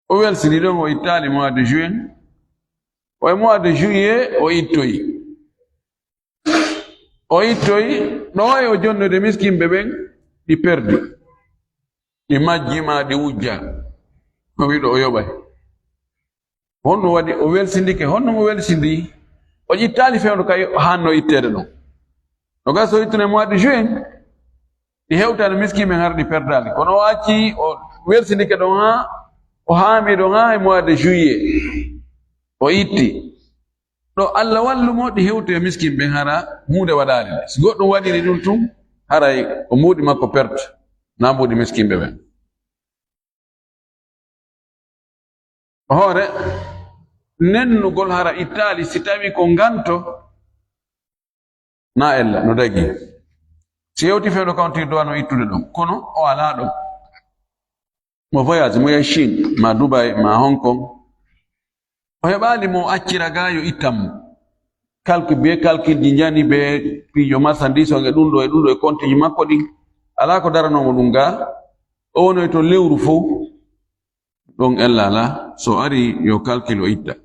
O welsini ɗon, o ittaali mois de juin, O e mois de juillet, o ittoyi. O ittoyi, ɗo e o jonnude miskinɓe ɓen, ɗi perdi. Ɗi majji ma ɗi wujja. O wiɗo o yoɓay. Honno waɗi o welsindike? Honno mo welsindi? O ƴittaali fewndo ka hanno itteede ɗon. No gas o ittuno e mois de juin. Ɗi hewtaani miskinɓe hara ɗi perdaali. Kono o acci, o welsindike ɗon haa, o haami ɗon haa e mois de juillet. O itti. Ɗo Allah wallu mo, ɗi hewtoya miskinɓe hara huunde waɗaali ɗe. Si goɗɗum waɗiri ɗum tun, haray o mbuuɗi makko perte, naa mbuuɗi miskinɓe ɓen. Hoore, nennugol hara ittaali, si tawi ko nganto, na ella, no dagi. Si hewti fewndo county duwa no ittude ɗum, kono o alaa ɗum. Mo voyage, mo yahi Chine, ma Dubai, ma Hong Kong. O heɓaali mo accira ga yo ittan mo. Kalki be kalkilji njani be piijo marchandise on e ɗum ɗo e ɗum ɗo e kontiiji makko ɗin. Alaa ko daranoo mo ɗum ga. O wonoy to lewru fow. Ɗon ella alaa. So ari yo kalkil o itta.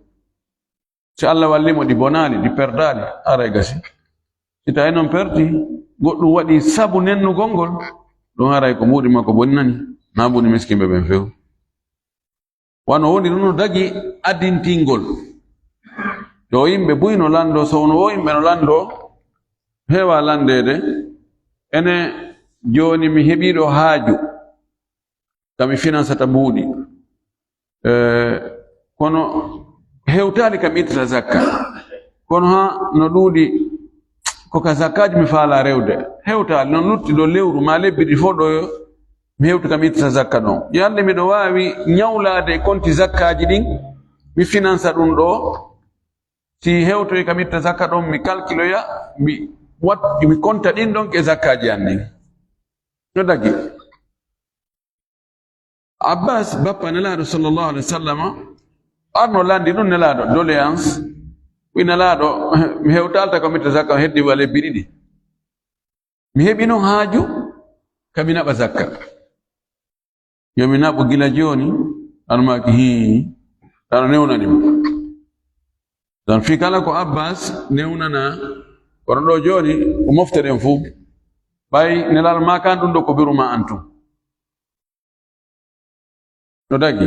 Si Allah walli mo ɗi bonaali, ɗi perdaali, aray gasi. Si tawi noon perti, goɗɗum waɗi sabu nennugol ngol, ɗum haray ko mbuuɗi makko bonnani, naa mbuuɗi miskinɓe ɓen few. Wano woni ɗum no dagi adintingol. Ɗo yimɓe buy no lanndo, so wano wo yimɓe no lanndo, heewa lanndeede. Ene jooni mi heɓii ɗo haaju. Ka mi finansata mbuuɗi. Eh, kono hewtaali ka mi ittata zakka. Kono haa no ɗuuɗi, ko ka zakkaaji mi faalaa rewde. Hewtaali, noon lutti ɗo lewru maa lebbi ɗi fof ɗo mi hewtu ka mi ittata zakka ɗon. Yande miɗo waawi ñawlaade e konti zakkaaji ɗin, mi finansa ɗum ɗo. Si hewtoyi ka mi itta zakka ɗon, mi kalkiloya, mi wat-, mi konta ɗin ɗon ke zakkaaji an ɗin. No dagi. Abbas, bappa Nelaaɗo sallallahu alaihi wasallam, arno landi ɗum Nelaaɗo, doléance, wi Nelaaɗo, mi hewtalta ko mi itta zakka, heddi wa lebbi ɗiɗi. Mi heɓi noon haaju, ka mi naɓa zakka. Yo mi naɓo gila jooni, ano maaki hii, ano newnani mo. Dan fii kala ko Abbas newnana, kono ɗo jooni, ko mofte ɗen fuu. Ɓay Nelaaɗo maakan ɗum ɗo ko biru ma antum. No dagi.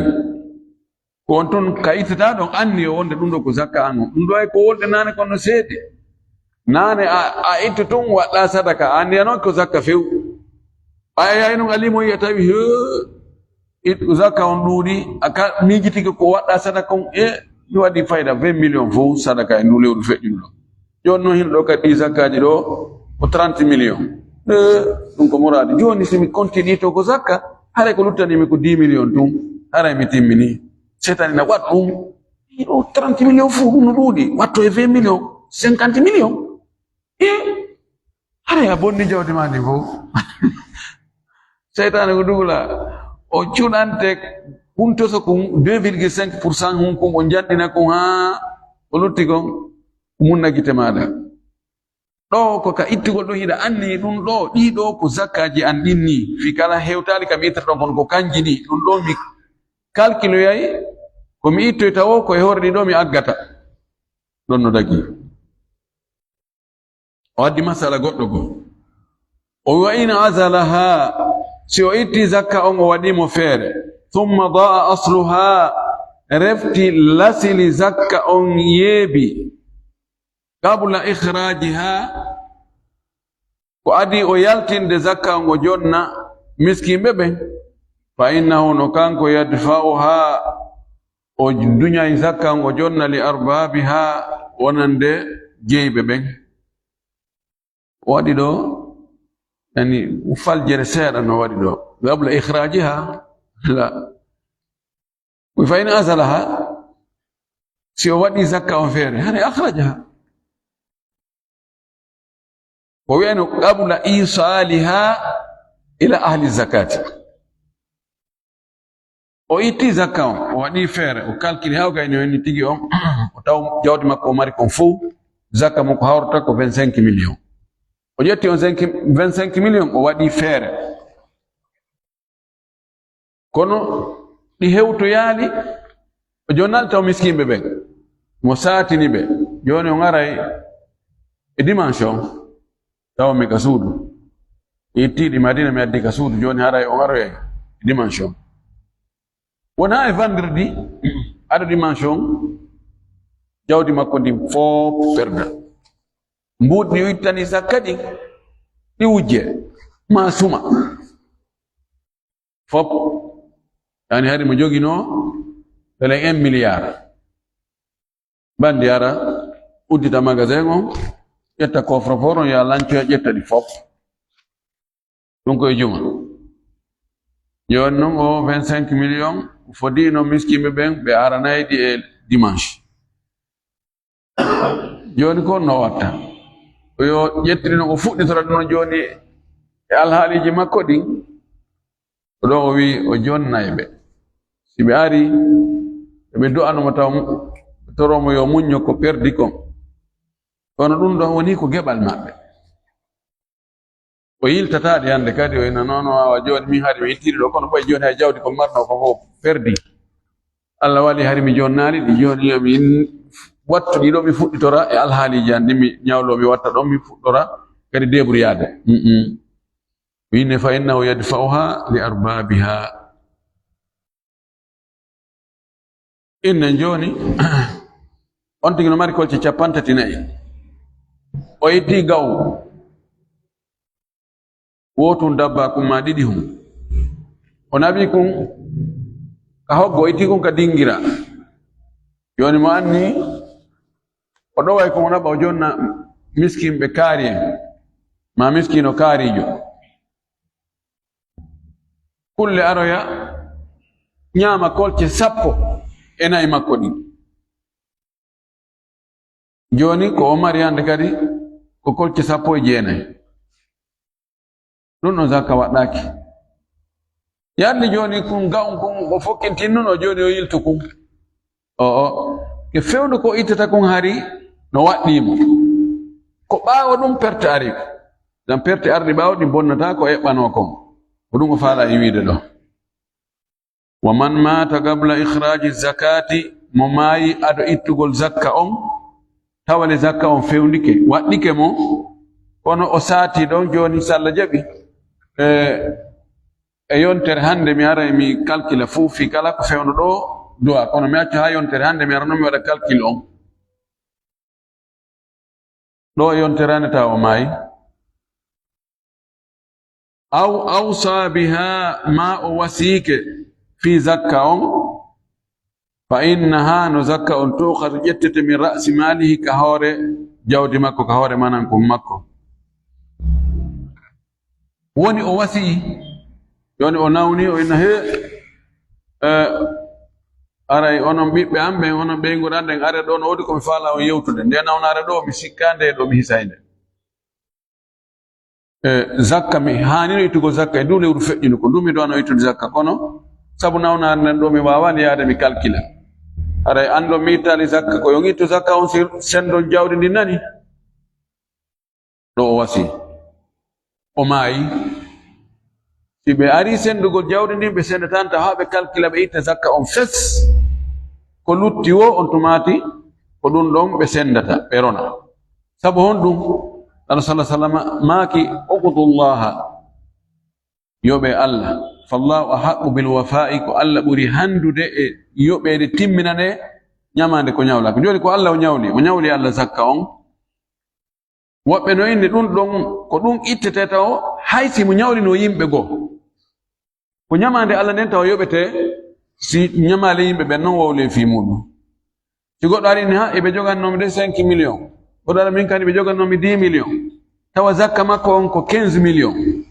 Ko on tun ka ittata ɗon anniyo wonde ɗum ɗo ko zakka an on. Ɗum ɗo ay ko wolde nane kono seedi. Nane a, a ittu tun waɗɗa sadaka. A anniya noon ko zakka few. Ɓay ay nun alimo yiya tawi, he, it, zakka on ɗuuɗi. A ka miijitike ko waɗɗa sadaka on. E, mi waɗi fayda vingt millions fof sadaka e ndu lewru feƴƴuno ɗo. Jooni noon hino ɗo kadi ɗi zakkaaji ɗo ko trente millions. Eh, ɗum ko muraadi. Jooni si mi kontinii to ko zakka, haray ko luttanii mi ko dix millions tun, haray mi timminii. Seytaane na waɗa ɗum. Ɗi ɗo trente millions fof ɗum no ɗuuɗi. Watto e vingt millions, cinquante millions. Eh, haray a bonni jawdi maa ndi fof. Seytaane ko dugula. O cuɗante kun toso kun deux virgule cinq pour cent hun kun o janɗina kun haa o lutti kon. Munna gite maaɗa. Ɗo ko ka ittugol ɗum hiɗa anni ɗum ɗo, ɗii ɗo ko zakkaaji an ɗin ni. Fii kala hewtaali ka mi ittata ɗon kono ko kanji ni. Ɗum ɗo mi kalkiloyay ko mi ittoyta o ko e hoore ɗii ɗo mi aggata. Ɗon no dagi. O addi masala goɗɗo goo. O wi, "Wa in azalaha," si o itti zakka on o waɗi mo feere. "Thumma daa asluha," refti lasili zakka on yeebi. "Qabla ikhrajiha," ko adii o yaltinde zakka on o jonna miskinɓe ɓen. "Fa innahu," no kanko, "yadfa'uha," o duñay zakka on o jonna, "li arbabiha," wonande jeyɓe ɓen. O waɗi ɗo, yani, faljere seeɗa no waɗi ɗo. Qabla ikhrajiha, la. Wi fa in azalaha, si o waɗi zakka on feere, hani akhrajaha. O wi'ano qabla isaliha ila ahli zakati. O itti zakka on, o waɗi feere, o calcule haa o gayni o inni tigi on, o taw jawdi makko o mari kon fow, zakka makko hawrata ko vingt-cinq millions. O ƴetti on cinq, vingt-cinq millions, o waɗi feere. Kono ɗi hewtoyaali, o jonnaali taw miskinɓe ɓen. Mo saatini ɓe. Jooni on aray e dimanche on, tawa mi ka suudu. Mi ittii ɗi Madina, mi addi ka suudu. Jooni haray on aroyay e dimanche on. Wona e vendredi, ado dimanche on, jawdi makko ndin fof perda. Mbuuɗi ɗi o ittani zakka ɗin, ɗi wujje, ma suma. Fof. Yani hari mo joginoo, pele un milliard. Bandi ara, uddita magasin on, ƴetta coffre-fort on, ya lancoya, ƴetta ɗi fof. Ɗum ko e juma. Jooni noon o vingt-cinq millions, fodii noon miskiiɓe ɓen, ɓe aranay ɗi e dimanche. Jooni ko no watta? Yo ƴettiri noon, o fuɗɗitora ɗum noon jooni e alhaaliiji makko ɗin. Ko ɗo o wi'i o jonnay ɓe. Si ɓe ari, ɓe du'ano mo taw, toro mo yo muñño ko perdi kon. Kono ɗum ɗon woni ko geɓal maɓɓe. O yiltataa ɗi hannde kadi, o ina noon, o awa jooni min hari mi ittiri ɗo, kono ɓay jooni hay jawdi ko marno ko fof perdi. Allah waɗi hari mi jonnaali ɗi, jooni yo mi wattu ɗi ɗo, mi fuɗɗitora e alhaaliiji an ɗi mi ñawlo, mi watta ɗon, mi fuɗɗora kadi débrouillade. Mm-mm. Min ne fa innahu yadfa'uha li arbabiha. Innen jooni, on tigi no mari kolce capanɗe tati nayi. O itti gaw. Wootun dabba kun ma ɗiɗi hun. O naɓi kun ka hoggo, o itti kun ka dingira. Jooni mo anni, o ɗoway kun o naɓa, o jonna miskin ɓe kaari en. Ma miskino kaarijo. Kulle aroya, ñaama kolce sappo e nayi makko ɗin. Jooni ko o mari hannde kadi ko kolce sappo e jeenayi. Ɗum ɗon zakka waɗɗaaki. Yarli jooni kun ga'un kun o fokkintinnuno, jooni o yiltu kun. O, o. Ke fewndo ko ittata kun hari no waɗɗii mo. Ko ɓaawo ɗum perte ari ko. Ngam perte arɗi ɓaawo ɗi bonnata ko eɓɓanoo kon. Ko ɗum o faala e wiide ɗo. Wa man mata qabla ikhraji zakati, mo maayi ado ittugol zakka on, tawale zakka on fewndike, waɗɗike mo, kono o saati ɗon jooni, so Allah jaɓi, e, e yontere hannde mi aray mi kalkila fuu fii kala ko fewndo ɗo du'a, kono mi acca haa yontere hannde mi ara non mi waɗa kalkil on. Ɗo yontere hannde tawa o maayi. Aw awsa biha, ma o wasiike fii zakka on, fa innaha, no zakka on, tu'khadhu, ƴettete, min ra'si malihi, ka hoore jawdi makko, ka hoore manankun makko. Woni o wasii, woni o nawni, o inna, he, eh, aray onon ɓiɓɓe am ɓen, onon ɓeynguure an nden, are ɗo, no woodi ko mi faala on yewtude. Nde nawnaare ɗo, mi sikkaa nde ɗo, mi hisay nde. E, zakka, mi haanino ittugo zakka e ndu lewru feƴƴuno ko ndu mi ɗowano ittude zakka, kono sabu nawnaare nden ɗo mi waawaani yaade mi kalkila. Haray an ɗo mi ittaali zakka, ko yo ittu zakka on si sendon jawdi ndin nani. Ɗo o wasi. O maayi. Si ɓe ari sendugol jawdi ndin, ɓe sendata tan haa ɓe kalkila, ɓe itta zakka on fes. Ko lutti wo on tumaati, ko ɗum ɗon ɓe sendata, ɓe rona. Sabu honɗum? Allah sallallahu alaihi wasallam maaki, "Uqtullaha." Yoɓe Allah. "Fallahu ahaqqu bil wafa'i," ko Allah ɓuri handude e yoɓeede timminane ñamaande ko ñawlaaka. Jooni ko Allah o ñawli, o ñawli Allah zakka on. Woɓɓe no inni ɗum ɗon, ko ɗum ittete taw hay si mo ñawlino yimɓe goo. Ko ñamaande Allah nden tawa yoɓete si ñamaale yimɓe ɓen non wowle fii muɗum. Si goɗɗo ari ni, ha, eɓe jogannoomi de cinq millions. Goɗɗo ara min kadi ɓe jogannoomi dix millions. Tawa zakka makko on ko quinze millions.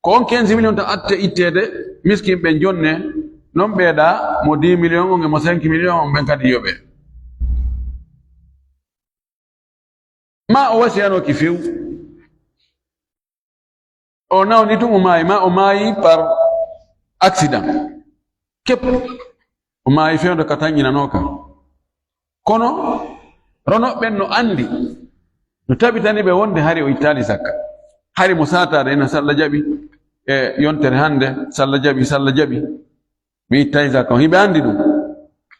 Ko on quinze millions ta atte itteede, miskin ɓen jonne, non ɓeeɗa mo dix millions on e mo cinq millions on ɓen kadi yoɓe. Ma o wasiyano ki few. O nawni tun o maayi, ma o maayi par accident. Kep. O maayi fewndo ka tanñinanooka. Kono, ronoɓe ɓen no andi, no tabitani ɓe wonde hari o ittaali zakka. Hari mo saataade ina salla jaɓi, e yontere hannde, salla jaɓi, salla jaɓi. Mi ittay zakka on. Hiɓe anndi ɗum.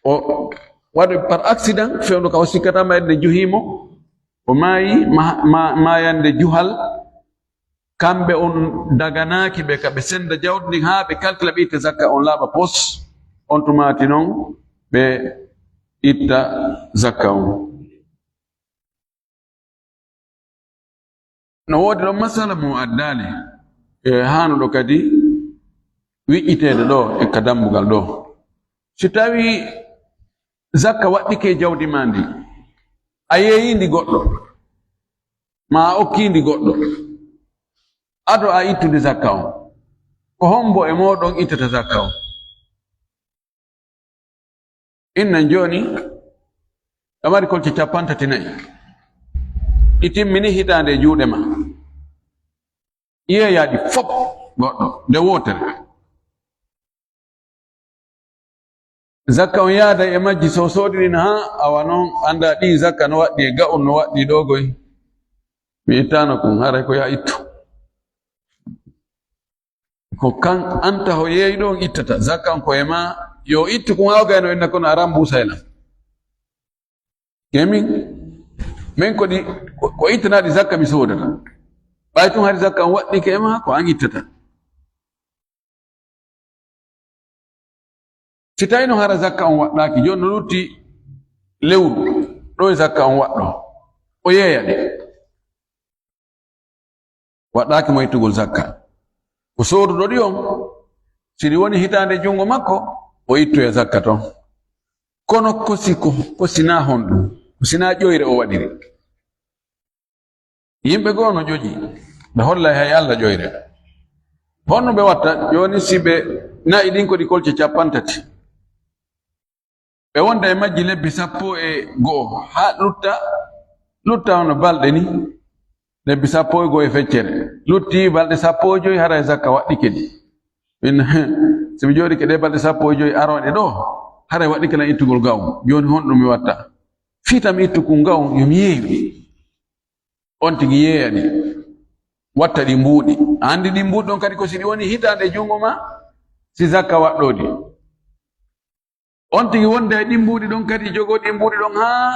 O, Waɗo par accident, fewndo ka o sikkata ma ende juhii mo, o maayi, ma-, ma-, maayande juhal, kamɓe on daganaaki ɓe ka ɓe senda jawdi ndin haa ɓe kalkila ɓe itta zakka on laaɓa pos, on tumaati non ɓe itta zakka on. No woodi ɗon masala mo addaali, e haanuɗo kadi wiƴƴiteede ɗo e ka dambugal ɗo. Si tawi zakka waɗɗike e jawdi ma ndi, a yeeyii ndi goɗɗo, ma a okkii ndi goɗɗo, ado a ittude zakka on, ko hombo e mooɗon ittata zakka on? Innan jooni, a mari kolce cappanɗe tati nayi. Ɗi timmini hitaande e juuɗe ma. Yeeyaa ɗi fop goɗɗo, nde wootere. Zakka on yaada e majji, so soodi ɗin haa awa non, annda ɗi zakka no waɗɗi e ga'un, no waɗɗi ɗo goy. Mi ittaano kun, haray ko yaa ittu. Ko kan anta ho yeeyi ɗon ittata. Zakka on ko e ma, yo ittu kun haa o gayno inna kono a rambuusay lan. Ke min, min ko ɗi, ko, ko ittanaaɗi zakka mi soodata. Ɓay tun hari zakka on waɗɗike e ma, ko an ittata. Si tawi no hara zakka on waɗɗaaki, jooni no lutti lewru, ɗo e zakka on waɗɗo, o yeeya ɗi. Waɗɗaaki mo ittugol zakka. Ko sooduɗo ɗi on, si ɗi woni hitaande junngo makko, o ittoya zakka ton. Kono ko si ko, ko sinaa honɗum, ko sinaa ƴoyre o waɗiri. Yimɓe goo no ƴoƴi, ɓe hollay hay Alla ƴoyre. Honno ɓe watta jooni si ɓe na'i ɗin ko ɗi kolce cappanɗe tati? Ɓe wonda e majji lebbi sappo e go'o, haa lutta, lutta hono balɗe ni. Lebbi sappo e go'o e feccere. Lutti balɗe sappo e joy, haray zakka waɗɗike ɗi. Min, si mi jooɗike ɗe balɗe sappo e joy arooɗe ɗo, haray waɗɗike lan ittugol gawun. Jooni honɗum mi watta? Fii tan mi ittu kun gawun, yo mi yeeyu. On tigi yeeya ɗi. Watta ɗi mbuuɗi. A anndi ɗi mbuuɗi ɗon kadi ko si ɗi woni hitaande e junngo ma, si zakka waɗɗoo ɗi. On tigi wonda e ɗi mbuuɗi ɗon kadi, jogoo ɗi mbuuɗi ɗon haa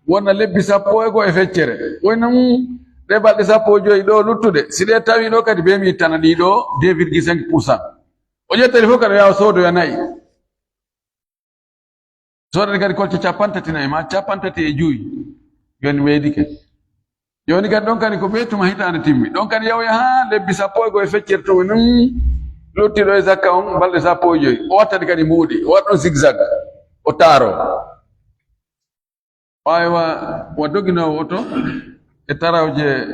wona lebbi sappo e go'o e feccere. Wayno, mm, ɗe balɗe sappo e joy ɗo luttuɗe, si ɗe tawi ɗo kadi, be mi ittana ɗi ɗo deux virgule cinq pour cent. O ƴettani fof kadi, o yaha o soodoya na'i. Soodani kadi kolce cappanɗe tati nayi ma cappanɗe tati e joy. Jooni weydike. Jooni kadi ɗon kadi ko ɓe tuma hitaande timmi. Ɗon kadi yahoya haa lebbi sappo e go'o e feccere tuma nun luttiɗo e zakka on balɗe sappo e joy. O wattani kadi mbuuɗi. O waɗa ɗon zigzag. O taaro. Aywa, wa doginoowo oto e tarawje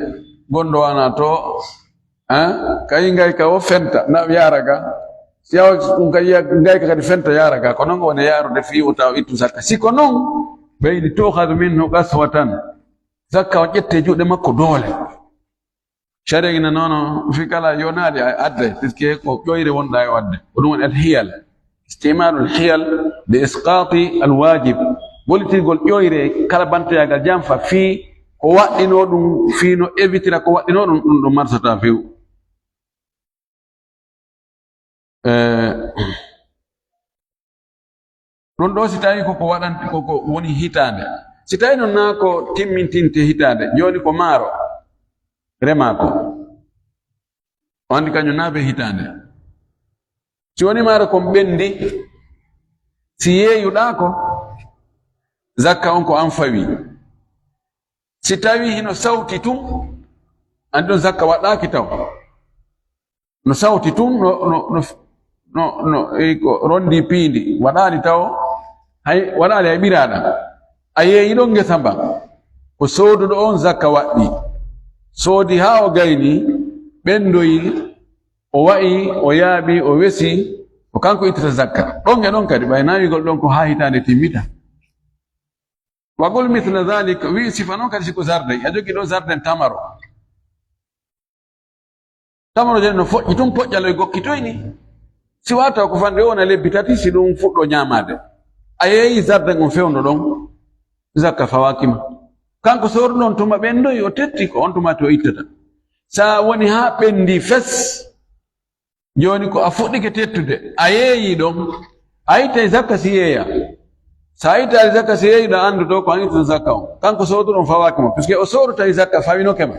gondo wana to, hein? Kayi ngayka o fenta, na yaara ga. Si yawa ɗum kadi ya-, ngayka kadi fenta yaara ga. Ko non woni yaarude fii o tawa ittu zakka. Si ko non, ɓeydi tu'khadhu minhu qaswatan. Zakka on ƴette juuɗe makko doole. Sharia ina nono fi kala yonaali a adde, puisque ko ƴoyre wonɗa e wadde. Ko ɗum woni al hiyal. Istimalul hiyal li isqati al wajib. Gollitirgol ƴoyre kala bantoyagal janfa fii ko waɗɗino ɗum, fii no evitira ko waɗɗino ɗum, ɗum ɗum marsata few. Eh, ɗum ɗo si tawi koko waɗante, koko woni hitaande. Si tawi noon naa ko timmintinte hitaande, jooni ko maaro remaa ko. O anndi kañum naa be hitaande. Si woni maaro kon ɓenndi, si yeeyuɗaa ko, zakka on ko an fawi. Si tawi hino sawti tun, anndi ɗon zakka waɗɗaaki taw. No sawti tun, no, no, no, no, no, eh, ko rondi piindi, waɗaali taw, hay, waɗaali hay ɓiraaɗam. A yeeyi ɗon ngesa mba, ko sooduɗo on zakka waɗɗi. Soodi haa o gayni, ɓenndoyi, o wa'i, o yaaɓi, o wesi, ko kanko ittata zakka. Ɗon e ɗon kadi, ɓay naawigol ɗon ko haa hitaande timmita. Wa qul mithla dhalik, wi'i sifa non kadi si ko jardin, a jogi ɗo jardin tamaro. Tamaro jeni no foƴƴi tun, poƴƴaloy gokkitoy ni. Si wata ko fanɗe wona lebbi tati, si ɗum fuɗɗo ñaamaade. A yeeyi jardin on fewndo ɗon, zakka fawaaki ma. Kanko sooruɗo on tuma ɓenndoyi, o tetti ko on tumaati o ittata. Sa woni haa ɓenndi fes, jooni ko a fuɗɗike tettude, a yeeyi ɗon, a ittay zakka si yeeya. So a ittaali zakka, si yeeyuɗaa anndu ɗo, ko an ittata zakka on. Kanko sooduɗo on fawaaki mo, puisque o soodu tawi zakka fawinoke ma.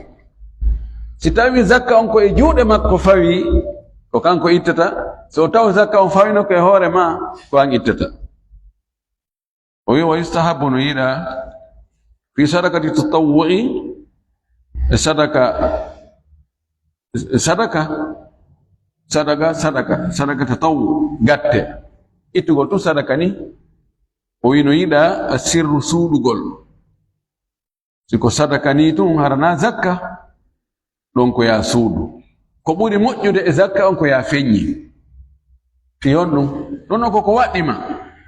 Si tawi zakka on ko e juuɗe makko fawi, ko kanko ittata. So taw zakka on fawinoke e hoore ma, ko an ittata. O wi, "Wa yustahabu, no yiɗaa, fi sadakati tatawwu'i, e sadaka, e sadaka, sadaka, sadaka, sadaka tatawwu, gatte. Ittugol tun sadaka ni, o wi, no yiɗaa a sirru suuɗugol." Si ko sadaka ni tun, hara na zakka, ɗon ko yaa suudu. Ko ɓuri moƴƴude e zakka on ko yaa feññi. Fiyon ɗum. Ɗum ɗon ko ko waɗɗi ma.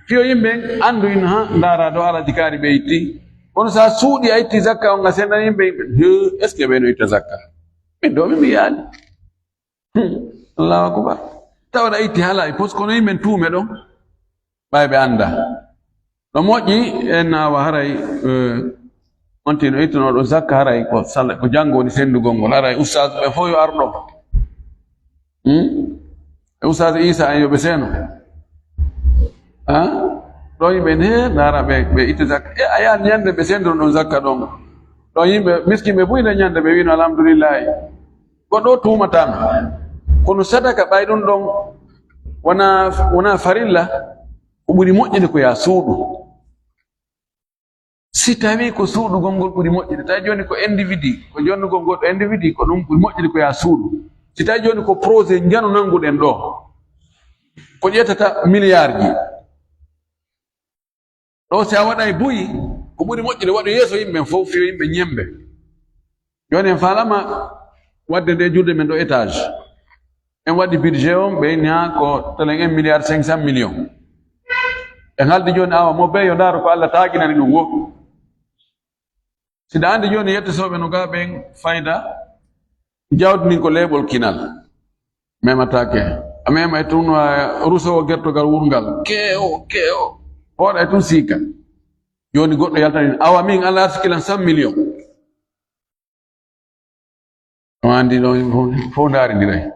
Fiyo yimɓe anndu ino ha ndaara ɗo alhaji kaari ɓe itti. Kono sa suuɗi a itti zakka on a sendani yimɓe, yimɓe, "He, est-ce que ɓe no itta zakka? Min ɗo mi mbiyaali." Hmm. Allahu akbar. Tawa ɗa itti hala e pos kono yimɓe tuume ɗon. Ɓay ɓe annda. No moƴƴi, en awa haray, eh, on tino ittunoɗo zakka haray ko sal-, ko janngo woni sendugol ngol. Haray ustaas ɓe fof yo ar ɗo. Hmm? E ustaas Isa en yo ɓe seeno. Ha? Ɗo yimɓe ne, ndaara ɓe, ɓe itta zakka. E a yahan ñande ɓe sendono ɗon zakka ɗon. Ɗo yimɓe miskinɓe buy nde ñande ɓe wino alhamdulillahi. Goɗɗo o tuumataa ma. Kono sadaka ɓay ɗum ɗon wona, wona farilla, ko ɓuri moƴƴude ko yaa suuɗu. Si tawi ko suuɗugol ngol ɓuri moƴƴude, tawi jooni ko individu, ko jonnugol ngol individu, ko ɗum ɓuri moƴƴude ko yaa suuɗu. Si tawi jooni ko projet njano nannguɗen ɗo, ko ƴettata miliyarji. Ɗo si a waɗay buy, ko ɓuri moƴƴude waɗu yeeso yimɓe fof, fiyo yimɓe ñembe. Jooni en faalama waɗde nde julde men ɗo étage. En waɗi budget on, ɓe inni ha ko telen un milliard cinq cent millions. En haldi jooni awa mo ɓe yo ndaaru ko Allah taaginani ɗum wo. Si ɗa andi jooni yetto sooɓe no gaa ɓen fayda, jawdi ndin ko leeɓol kinal. Memataake. A mema e tun, a, rusowo gertogal wurngal. Kewo, kewo. Hoɗa e tun siika. Jooni goɗɗo yaltani, awa min Allah arsikilan cent millions. On andi ɗon yimɓe fof, fof ndaari ndiray.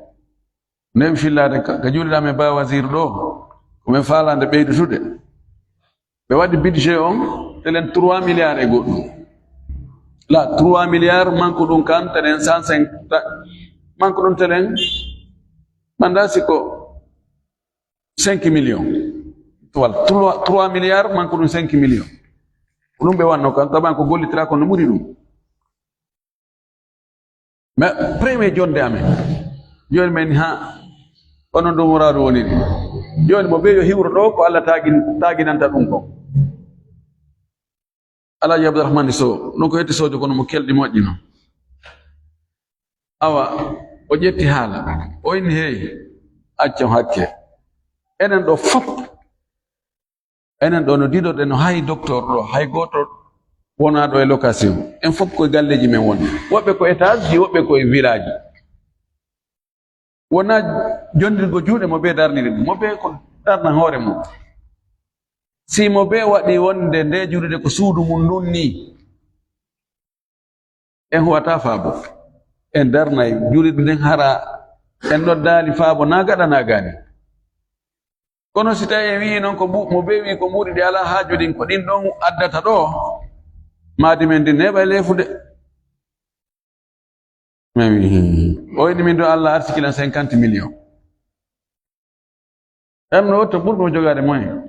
Newi fillaade ka, ka juuɗe ɗa men Ba Wazir ɗo, ko men faalande ɓeydutude. Ɓe waɗi budget on, telen trois milliards e goɗɗum. La, trois milliards, manque ɗum kan, telen cent cinq, ta-, manque ɗum telen, manda si ko cinq millions. Wala trois, trois milliards, manque ɗum cinq millions. Ko ɗum ɓe wanno kan, taban ko gollitira ko no ɓuri ɗum. Mais premier jonde amen. Jooni men ha, onon ɗum wuraru woniri. Jooni mo ɓe yo hiwro ɗo, ko Allah taagin-, taaginanta ɗum kon. Alhaji Abdourahmane Sow, non ko yetti Sow, kono mo kelɗi moƴƴi non. Awa, o ƴetti haala. O inni, "Hey, accon hakke. Enen ɗo fop, enen ɗo no diɗoɗen, no hay docteur ɗo, hay gooto wonaa ɗo e location. En fop koye galleeji men woni. Woɓɓe ko étage ji, woɓɓe koye village ji." Wonaa jondirgo juuɗe mo bee darniri ɗum. Mo bee ko darna hoore mum. Si mo bee waɗi wonde nde juulirde ko suudu mum ndun nii, en huwata faabo. En darnay juulirde nden hara en noddaali faabo naa gaɗa naa gaani. Kono si tawi en wi'i noon ko mbu-, mo bee wi'i ko mbuuɗi ɗi alaa haaju ɗin, ko ɗin ɗon addata ɗo, maadi men ndin neeɓay leefude. Min wi, "Hmm, o inni min ɗo Allah arsikilan cinquante millions." Em no wotto ɓurɗo jogaade moyen.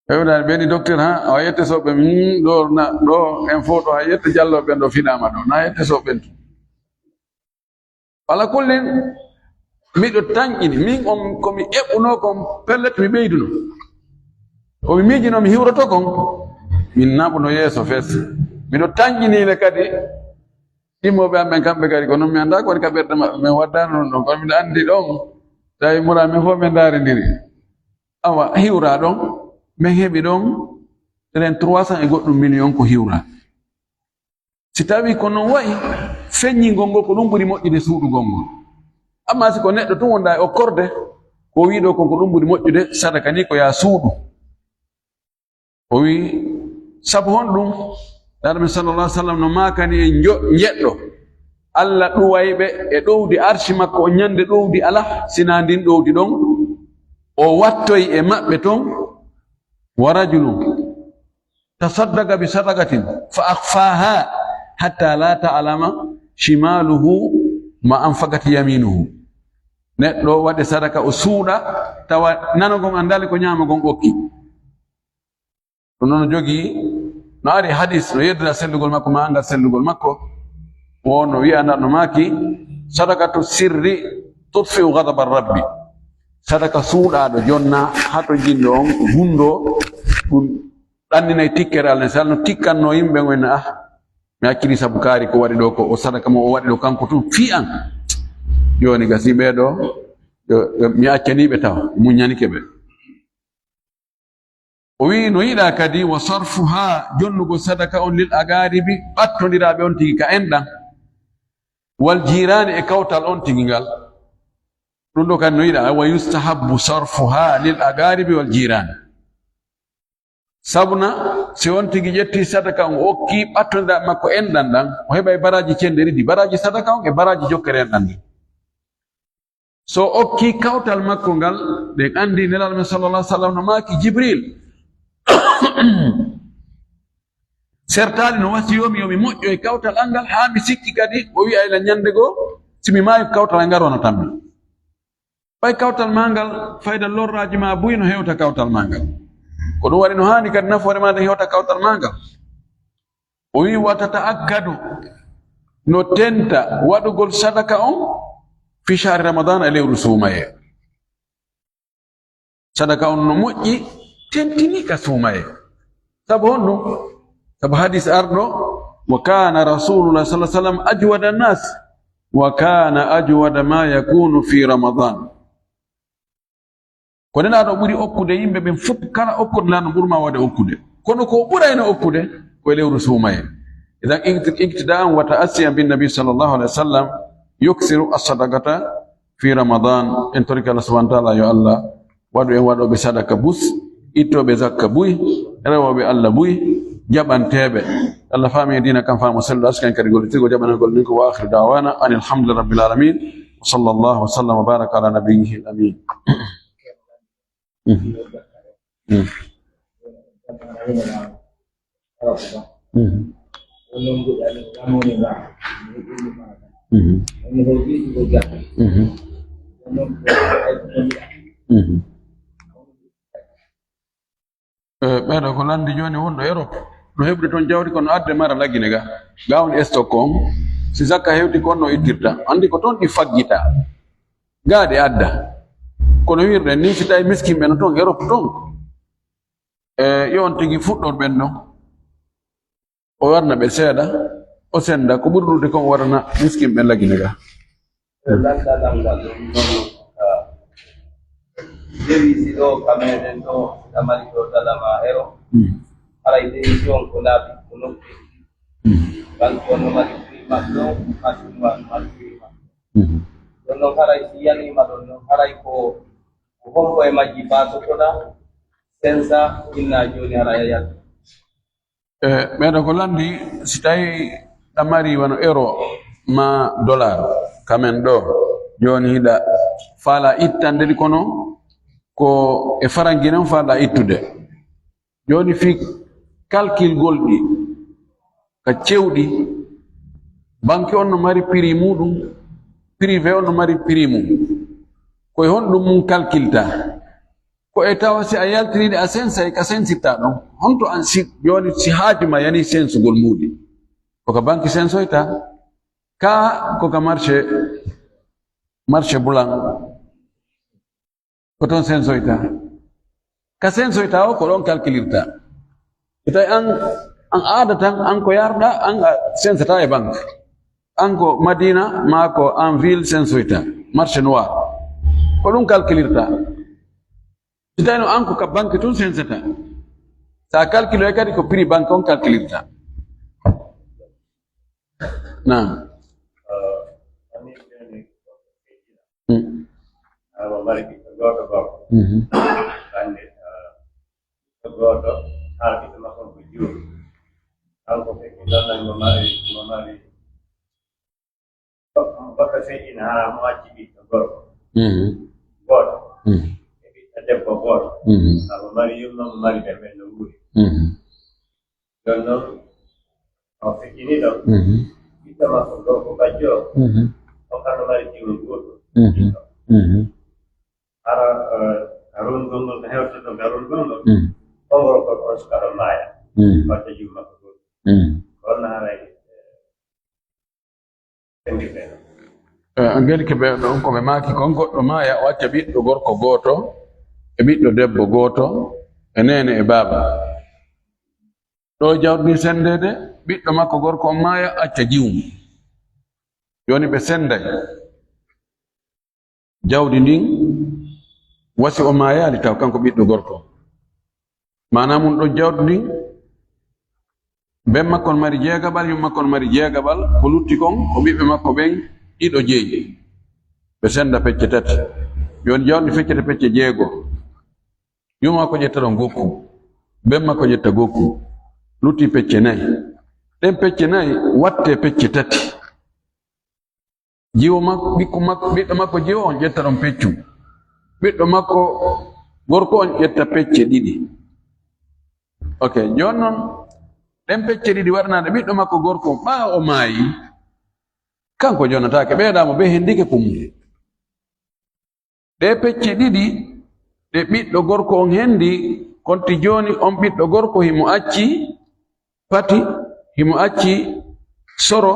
Ɓe wonani ɓe ni docteur, ha, a yette soɓe, hmm, ɗo na, ɗo en fof ɗo, a yette Jallo ɓen ɗo fiɗaama ɗo, na yette soɓe ɓen tun. Ala kullin, miɗo tanƴini, min on ko mi eɓɓunoo kon, pellet mi ɓeyduno. Ko mi miijinoo mi hiwroto kon, min naɓuno yeeso fes. Miɗo tanƴini le kadi, ɗimmooɓe am ɓen kamɓe kadi, ko non mi anndaa ko woni ka ɓerɗe maɓɓe, min waddaano ɗum ɗon, kono miɗo anndi ɗon, tawi mura min fof min ndaarindiri. Awa, hiwraa ɗon, min heɓi ɗon, ren trois cents e goɗɗum million ko hiwraa. Si tawii ko non wayi, feññingol ngol ko ɗum ɓuri moƴƴude suuɗugol ngol. Ammaa si ko neɗɗo tun wonɗaa e okkorde, ko o wi'i ɗoo kon ko ɗum ɓuri moƴƴude, sadaka ni ko yaa suuɗu. O wi'i, sabu honɗum? Nulaaɗo men sallallahu alaihi wasallam no maakani en njo-, njeɗɗo. Allah ɗuwayɓe e ɗowdi arshi makko on ñande ɗowdi alaa, sinaa ndin ɗowdi ɗon. O wattoy e maɓɓe ton, Wa rajulun tasaddaqa bi sadaqatin fa akhfaha hatta la ta'lama shimaluhu ma anfaqat yaminuhu. Neɗɗo waɗi sadaka, o suuɗa, tawa nano gon andaali ko ñaamo gon okki. Ɗum noon o jogii, no ari hadis, no yeddira sellugol makko, ma angal sellugol makko. Wonno wi'ana no maaki, "Sadaqatu sirri tutfi'u ghadaba rabbi." Sadaka suuɗaaɗo jonna hato jinɗo on ko gunndoo, ɗum ɗanninay tikkere Allah. Misal no tikkanno yimɓe on, en, "Ah, mi acciri sabu kaari ko waɗi ɗo ko, o sadaka mo o waɗi ɗo kanko tun fii an." Jooni gasi ɓee ɗo, yo, yo, mi accanii ɓe tawa, muññanike ɓe. O wi'i no yiɗaa kadi wa sarfuha, jonnugol sadaka on lil agaribi, ɓattondiraaɓe on tigi ka enɗan, wal jirani, e kawtal on tigi ngal. Ɗum ɗo kadi no yiɗaa, wa yustahabbu sarfuha lil agaribi wal jirani. Sabuna, si on tigi ƴetti sadaka on, o okki ɓattondiraaɓe makko enɗan ɗan, o heɓay baraaji cenɗe ɗiɗi, baraaji sadaka on e baraaji jokkere enɗan ɗin. So okki kawtal makko ngal, ɗen anndi Nelaaɗo men sallallahu alaihi wasallam no maaki Jibril, sertaali no wasiyoo mi yo mi moƴƴo e kawtal an ngal, haa mi sikki kadi o wi'a ila ñannde goo, si mi maayi, kawtal an ngal wona tammi. Ɓay kawtal maa ngal, fayda lorraaji maa buy no hewta kawtal maa ngal. Ko ɗum waɗi no haani kadi nafoore maa nden hewta kawtal maa ngal. O wi'i, "Wa tata'akkadu, no tenta waɗugol sadaka on fi shahri Ramadan, e lewru suumayee." Sadaka on no moƴƴi, tentini ka suumayee. Sabu honɗum? Sabu hadis arɗo, "Wa kana Rasulullah sallallahu alaihi wasallam ajwada nas, wa kana ajwada ma yakunu fi Ramadan." Ko Nelaaɗo ɓuri okkude yimɓe ɓen fof, kala okkude Nelaaɗo ɓurma waawde okkude. Kono ko ɓurayno okkude ko e lewru suumayee. Idan iqti-, iqtidaan wa ta'assiyan bin nabi sallallahu alaihi wasallam, yuksiru as-sadaqata fi Ramadan. En torike Allah subhanahu wa ta'ala yo Allah waɗu en waɗooɓe sadaka bus, ittooɓe zakka buy, rewooɓe Allah buy, jaɓanteeɓe. Allah faami e diina kan faamu selluɗo, aska en kadi gollitirgol jaɓanagol min ko. Wa akhiru da'wana anil hamdulillahi rabbil alamin. Wa sallallahu wa sallam wa baraka ala nabiyyihi al amin. Mhm. Mhm. Mhm. Mhm. Mhm. Mhm. Eh, ɓeeɗo ko lanndi jooni wonɗo Europe. No heɓude toon jawdi kono adde mara Lagine ga. Ga woni stock on. Si zakka hewti kon no ittirta. Anndi ko toon ɗi faggita. Ga ɗi adda. Kono wirɗen ni si tawi miskin ɓe no toon Europe toon. Eh, yo on tigi fuɗɗor ɓen ɗon. O warna ɓe seeɗa, o senda ko ɓuri ɗuuɗude kon o warana miskin ɓen Lagine ga. Lanndal ngal ɗum noon, ah, dewi si ɗo ka meɗen ɗo, si ɗa mari ɗo dala ma euro, mm, haray décision ko laabi ko nokki. Mm. Banque on no mari prix makko, machine on no mari prix makko. Mm. Ɗon noon haray si yaniima ɗon noon, haray ko, ko hombo e majji baasotoɗa, sensa, inna jooni haray a yalti. E, ɓeeɗo ko lanndi, si tawi ɗa mari wano euro ma dollar, kamen ɗo, jooni hiɗa faala ittande ɗi, kono ko e farangi non faala ittude. Jooni fii kalkilgol ɗi ka cewɗi, banque on no mari prix muɗum, privé on no mari prix mum. Ko e honɗum mun kalkilta? Ko e tawa si a yaltiniiɗe a sensay, ka sensirta ɗon. Honto an si, jooni si haaju ma yani sensugol muuɗi? Ko ka banque sensoyta, ka ko ka marché, marché blanc. Ko toon sensoyta. Ka sensoyta o, ko ɗon kalkilirta. Si tawi an, an aada tan, an ko yarɗa, an a sensata e banque. An ko Madina, maa ko en ville sensoyta, marché noir. Ko ɗum kalkilirta. Si tawi no an ko ka banque tun sensata. Sa calculoy kadi ko prix banque on calculirta. Naam. Mm. Awa mari ɓiɗɗo gooto gorko. Mhm. Hannde, ah, ɓiɗɗo gooto, haa ɓiɗɗo makko ko juuɗo. Kanko feƴƴi ɗon, mo mari, mo mari. Goɗɗo feƴƴina haa mo acci ɓiɗɗo gorko. Mhm. Gooto. Mhm. E ɓiɗɗo Debbo gooto. Mhm. Sabu mari yumma mo mari ɓe ɓen no wuuri. Mhm. Ɗon noon, o feƴƴini ɗon. Mhm. Ɓiɗɗo makko gorko bajjo o, mhm, o kano mari jiwum gooto. Mhm. Mhm. Hara, eh, ka rongol ngol, ka hewtoto ka rongol ngol, mhm, on gorko on suka ɗon maaya. Mhm. Watta jiwum makko gooto. Mhm. Ko on haray, eh, Eh, ngel ke ɓe, ɗon ko ɓe maaki kon, goɗɗo maaya, o acca ɓiɗɗo gorko gooto, e ɓiɗɗo debbo gooto, e neene e baaba. Ɗo jawdi ndin sendeede, ɓiɗɗo makko gorko on maaya, acca jiwum. Jooni ɓe senday. Jawdi ndin, wasi o maayaali taw, kanko ɓiɗɗo gorko. Maanaa mun ɗon, jawdi ndin, ben makko no mari jeegaɓal, yumma makko no mari jeegaɓal, ko lutti kon, ko ɓiɓɓe makko ɓen ɗiɗo jeyi. Ɓe senda pecce tati. Jooni jawdi feccete pecce jeego. Yumma makko ƴetta ɗon gokku. Ben makko ƴetta gokku. Lutti pecce nayi. Ɗen pecce nayi watte pecce tati. Jiwo makko, ɓikku makko, ɓiɗɗo makko jiwo on ƴetta ɗon peccu. Ɓiɗɗo makko gorko on ƴetta pecce ɗiɗi. Ok, jooni non ɗen pecce ɗiɗi waɗanaɗe ɓiɗɗo makko gorko on ɓaawo o maayi, kanko jonataake, ɓeydamo be hendike ko mum. Ɗe pecce ɗiɗi ɗe ɓiɗɗo gorko on hendi, konti jooni on ɓiɗɗo gorko himo acci Pati, himo acci Soro,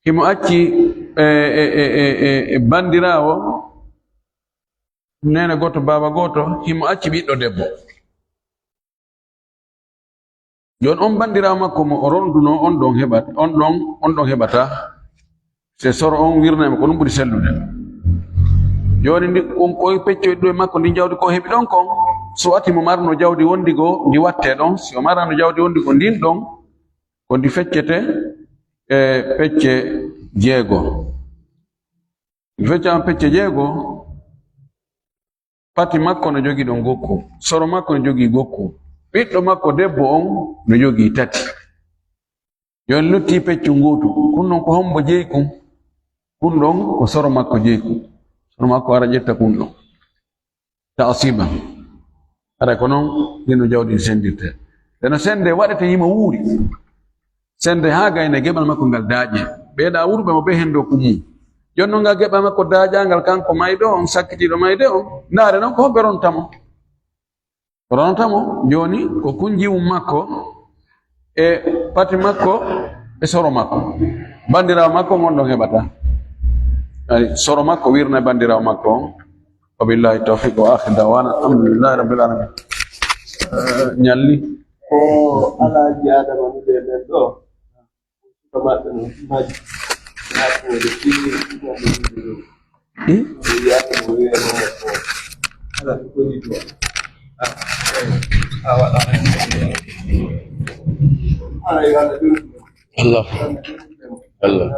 himo acci, e, e, e, e, e, e bandiraawo, neene gooto, baaba gooto, himo acci ɓiɗɗo debbo. Jooni on bandiraawo makko mo o rondunoo, on ɗon heɓat-, on ɗon, on ɗon heɓataa. Se Soro on wirnay mo, ko ɗum ɓuri sellude. Jooni ndi, on koy peccoy ɗo e makko, ndi jawdi ko heɓi ɗon kon, so ati mo marno jawdi wondi goo, ndi watte ɗon. Si o marano jawdi wondi goo, ndin ɗon, ko ndi feccete e pecce jeego. Ndi feccama pecce jeego, pati makko no jogii ɗon gokku, soro makko no jogii gokku, ɓiɗɗo makko debbo on no jogii tati. Jooni lutti peccu nguutu, kun ɗon ko hombo jeyi kun? Kun ɗon ko soro makko jeyi kun. Soro makko ara ƴetta kun ɗon. Taasiba. Haray ko non, ɗin no jawdi sendirte. Nde no sende waɗete himo wuuri. Sende haa gayne geɓal makko ngal daaƴe. Ɓeyɗa wuurɓe mo be hendo ko mum. Jooni non ngal geɓal makko daaƴangal kanko mayɗo on, sakkitiiɗo mayde on. Ndaare non ko homɓe ronta mo. Ronta mo, jooni ko kun jiwum makko e pati makko e soro makko. Bandiraawo makko on ɗon heɓata. Ay, soro makko wirna e bandiraawo makko on. Wa billahi tawfiq wa akhir da'wana alhamdulillahi rabbil alamin. Eh, ñalli. Ko Alaaji Adama mi ɓe ɓen ɗo. Ko maɓɓe no maji. Yaa ko de fi, yaa ko de fi. Hmm? Yaa ko de fi. Ala ko ni do. Ah, ah, wala. Ala, ya, Allah. Allah.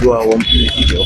Du'a won ɗiɗi o.